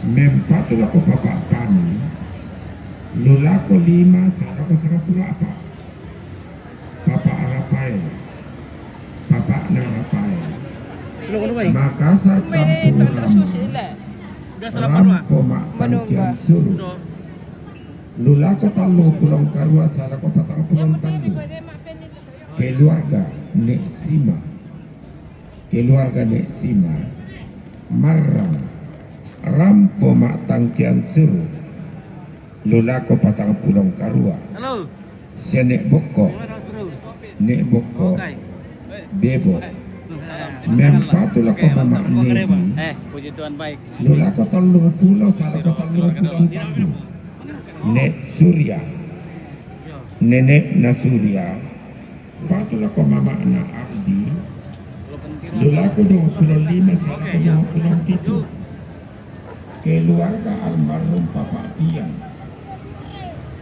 Mempatu lako Papa' Pani. Lu lako lima sa lako sangpulo apa'. Papa' Rafael. Papa'na Rafael. Makassar Kampu Rampo ma'tangkian suru. Lulako tallung pulo karua salako patang pulo tallu. Keluarga Nek Sima. Keluarga Nek Sima. Marrang. Rampo Mattangkiang Suru. Lulako patang pulo karua. Halo. Sia Nek Bokko. Gimana, Bro? Nek Bokko. Oke. Bebo. Mempatu lako Mama Nebi. Eh, puji Tuhan, baik. Lulako tallung pulo salako tallung pulo tallu. Nek Surya. Nenekna Surya. Patu lako mamana Aldi. Lulako dua pulo lima salako dua pulo pitu. Keluarga almarhum Papa Tiang.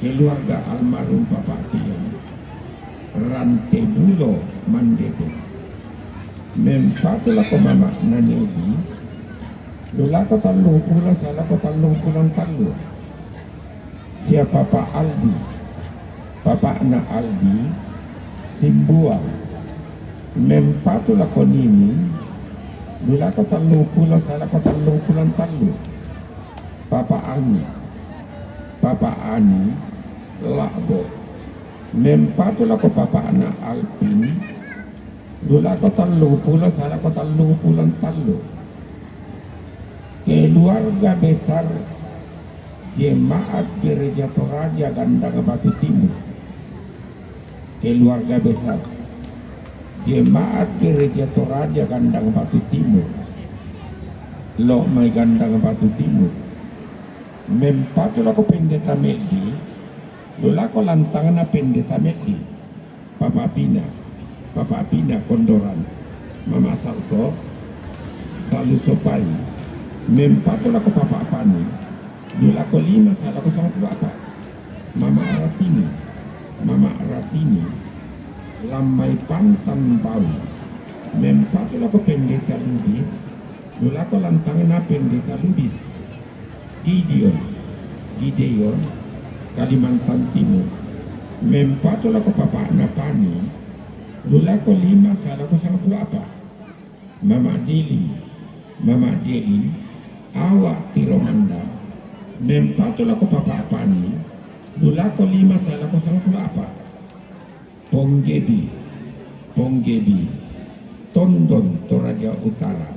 Keluarga almarhum Papa Tiang. Rante Bulo Mandete. Mempatu lako mamana Nebi. Lulako tallung pulo salako tallung pulo tallu. Sia Papa Aldi. Papana Aldi, Simbuang. Mempatu lako Nini. Lulako tallung pulo salako tallung pulo tallu. Papa Ani. Papa Ani, Labo. Mempatu lako papana Alpin. Lulako tallung pulo salako tallung pulo tallu. Keluarga besar Jemaat Gereja Toraja Gandang Batu Timur. Keluarga besar Jemaat Gereja Toraja Gandang Batu Timur. Lo mai Gandang Batu Timur. Mempatu lako Pendeta Meddi. Lulako lantangna Pendeta Meddi. Papa Pina, Papa Pina Kondoran, Mama Salko, Salusopai, mempatu lako Papa Pani, lulako lima salako sangpulo a'pa. Mama Ratini, Mama Ratini, Lammai Pantan Bau, mempatu lako Pendeta Lubis, lulako lantangna Pendeta Lubis. Gideon, Gideon, Kalimantan Timur. Mempatu lako papana Pani, lulako lima salako sangpulo a'pa. Mama Jeli, Mama Jeli, Awa Tiromanda. Mempatu lako papa Pani, lulako lima salako sangpulo a'pa. Ponggebi, Ponggebi, Tondon Toraja Utara.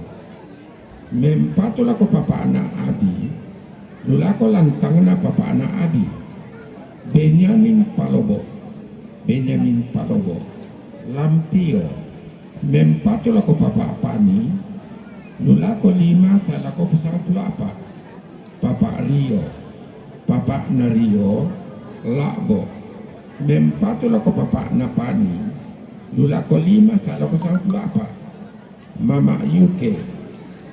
Mempatu lako papana Abi, lulako lantangna papana Abi. Benyamin Palobo, Benyamin Palobo, Lampio. Mempatu lako papa Pani, lulako lima salako sangpulo a'pa. Papa Rio, papana Rio, Labo. Mempatu lako papana Pani, lulako lima salako sangpulo a'pa. Mama Yuke,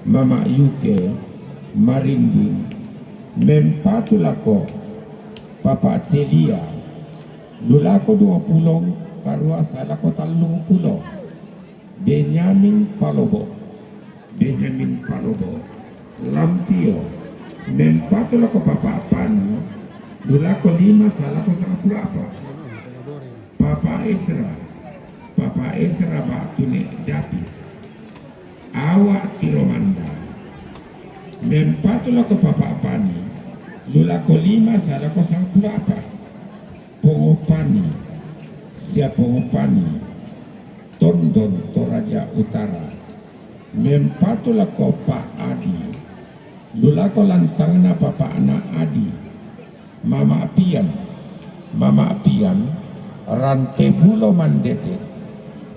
Mama Yuke, Marinding. Mempatu lako papa Celia, lulako dua pulo karua salako tallung pulo. Benyamin Palobo, Benyamin Palobo, Lampio. Mempatu lako papa Pani, lulako lima salako sangpulo a'pa. Papa Esra, Papa Esra batu Nek Dapi. Awa Tiromanda. Mempatu lako papa Pani, lulako lima salako sangpulo a'pa. Pongopani, sia Pongopani, Tondon Toraja Utara. Mempatu lako Pa Adi, lulako lantangna papana Adi. Mama Pian, Mama Pian, Rante Bulo Mandete.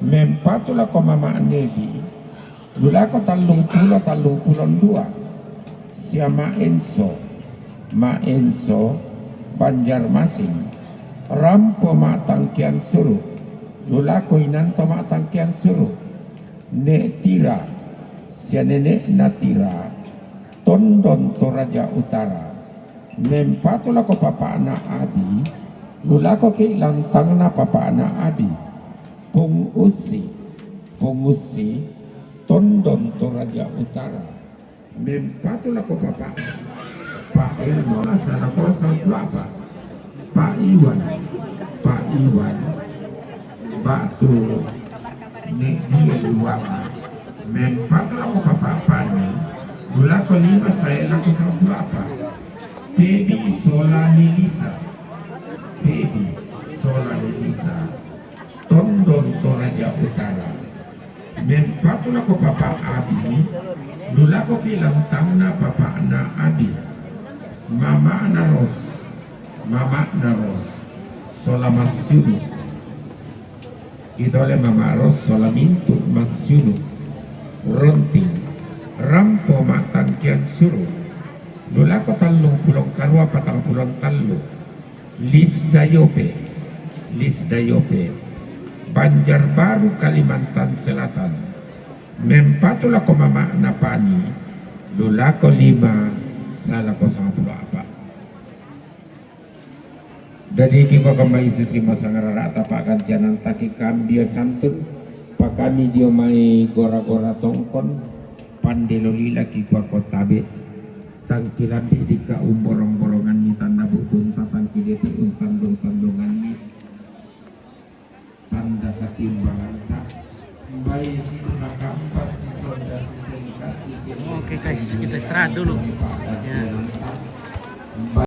Mempatu lako Mama Nebi, lulako tallung pulo tallung pulo dua. Sia Ma Enso, Ma Enso, Banjarmasin. Rampo Mattangkiang Suru, lulako inanto Mattangkiang Suru. Nek Tira, sia nenekna Tira, Tondon Toraja Utara. Mempatu lako papana Abi, lulakoki lantangna papana Abi. Pung Ussi, Pung Ussi, Tondon Toraja Utara. Mempatu lako papa, Pa Elmo, salako sangpulo a'pa. Pa Iwan, Pa Iwan, batu Nek Dian Iwama. Mempatu lako papa Pani, lulako lima salako sangpulo a'pa. Teddy sola Melisa, Tondon Toraja Utara. Mempatu lako papa Abi, dulako ki lantangna papana Abi. Mamana Ros, mamana Ros, sola massiudu. Ita ole mama Ros sola mintu massiudu. Ronting, rampo matangkian suru. Dulako tallung pulong karua patang pulong tallu. Lisdayope, Lisdayope, Banjarbaru, Kalimantan Selatan. Mempatu lako mamana Pani, dulako lima, salako sangpulo apa. Dadi kikua kamai susi masangararata pagantiananta ki kambia santun, pakami dio mai gora-gora tongkon, pandelo lila kikua ko tabe, tangki lambi dika umborong-boronganni tanda butunta tangki dete untandong-tandonganni, tanda katimbanganta, mbai sisi makampa sisonda sitengka sisi. Oke, guys, kita istirahat dulu. Ya.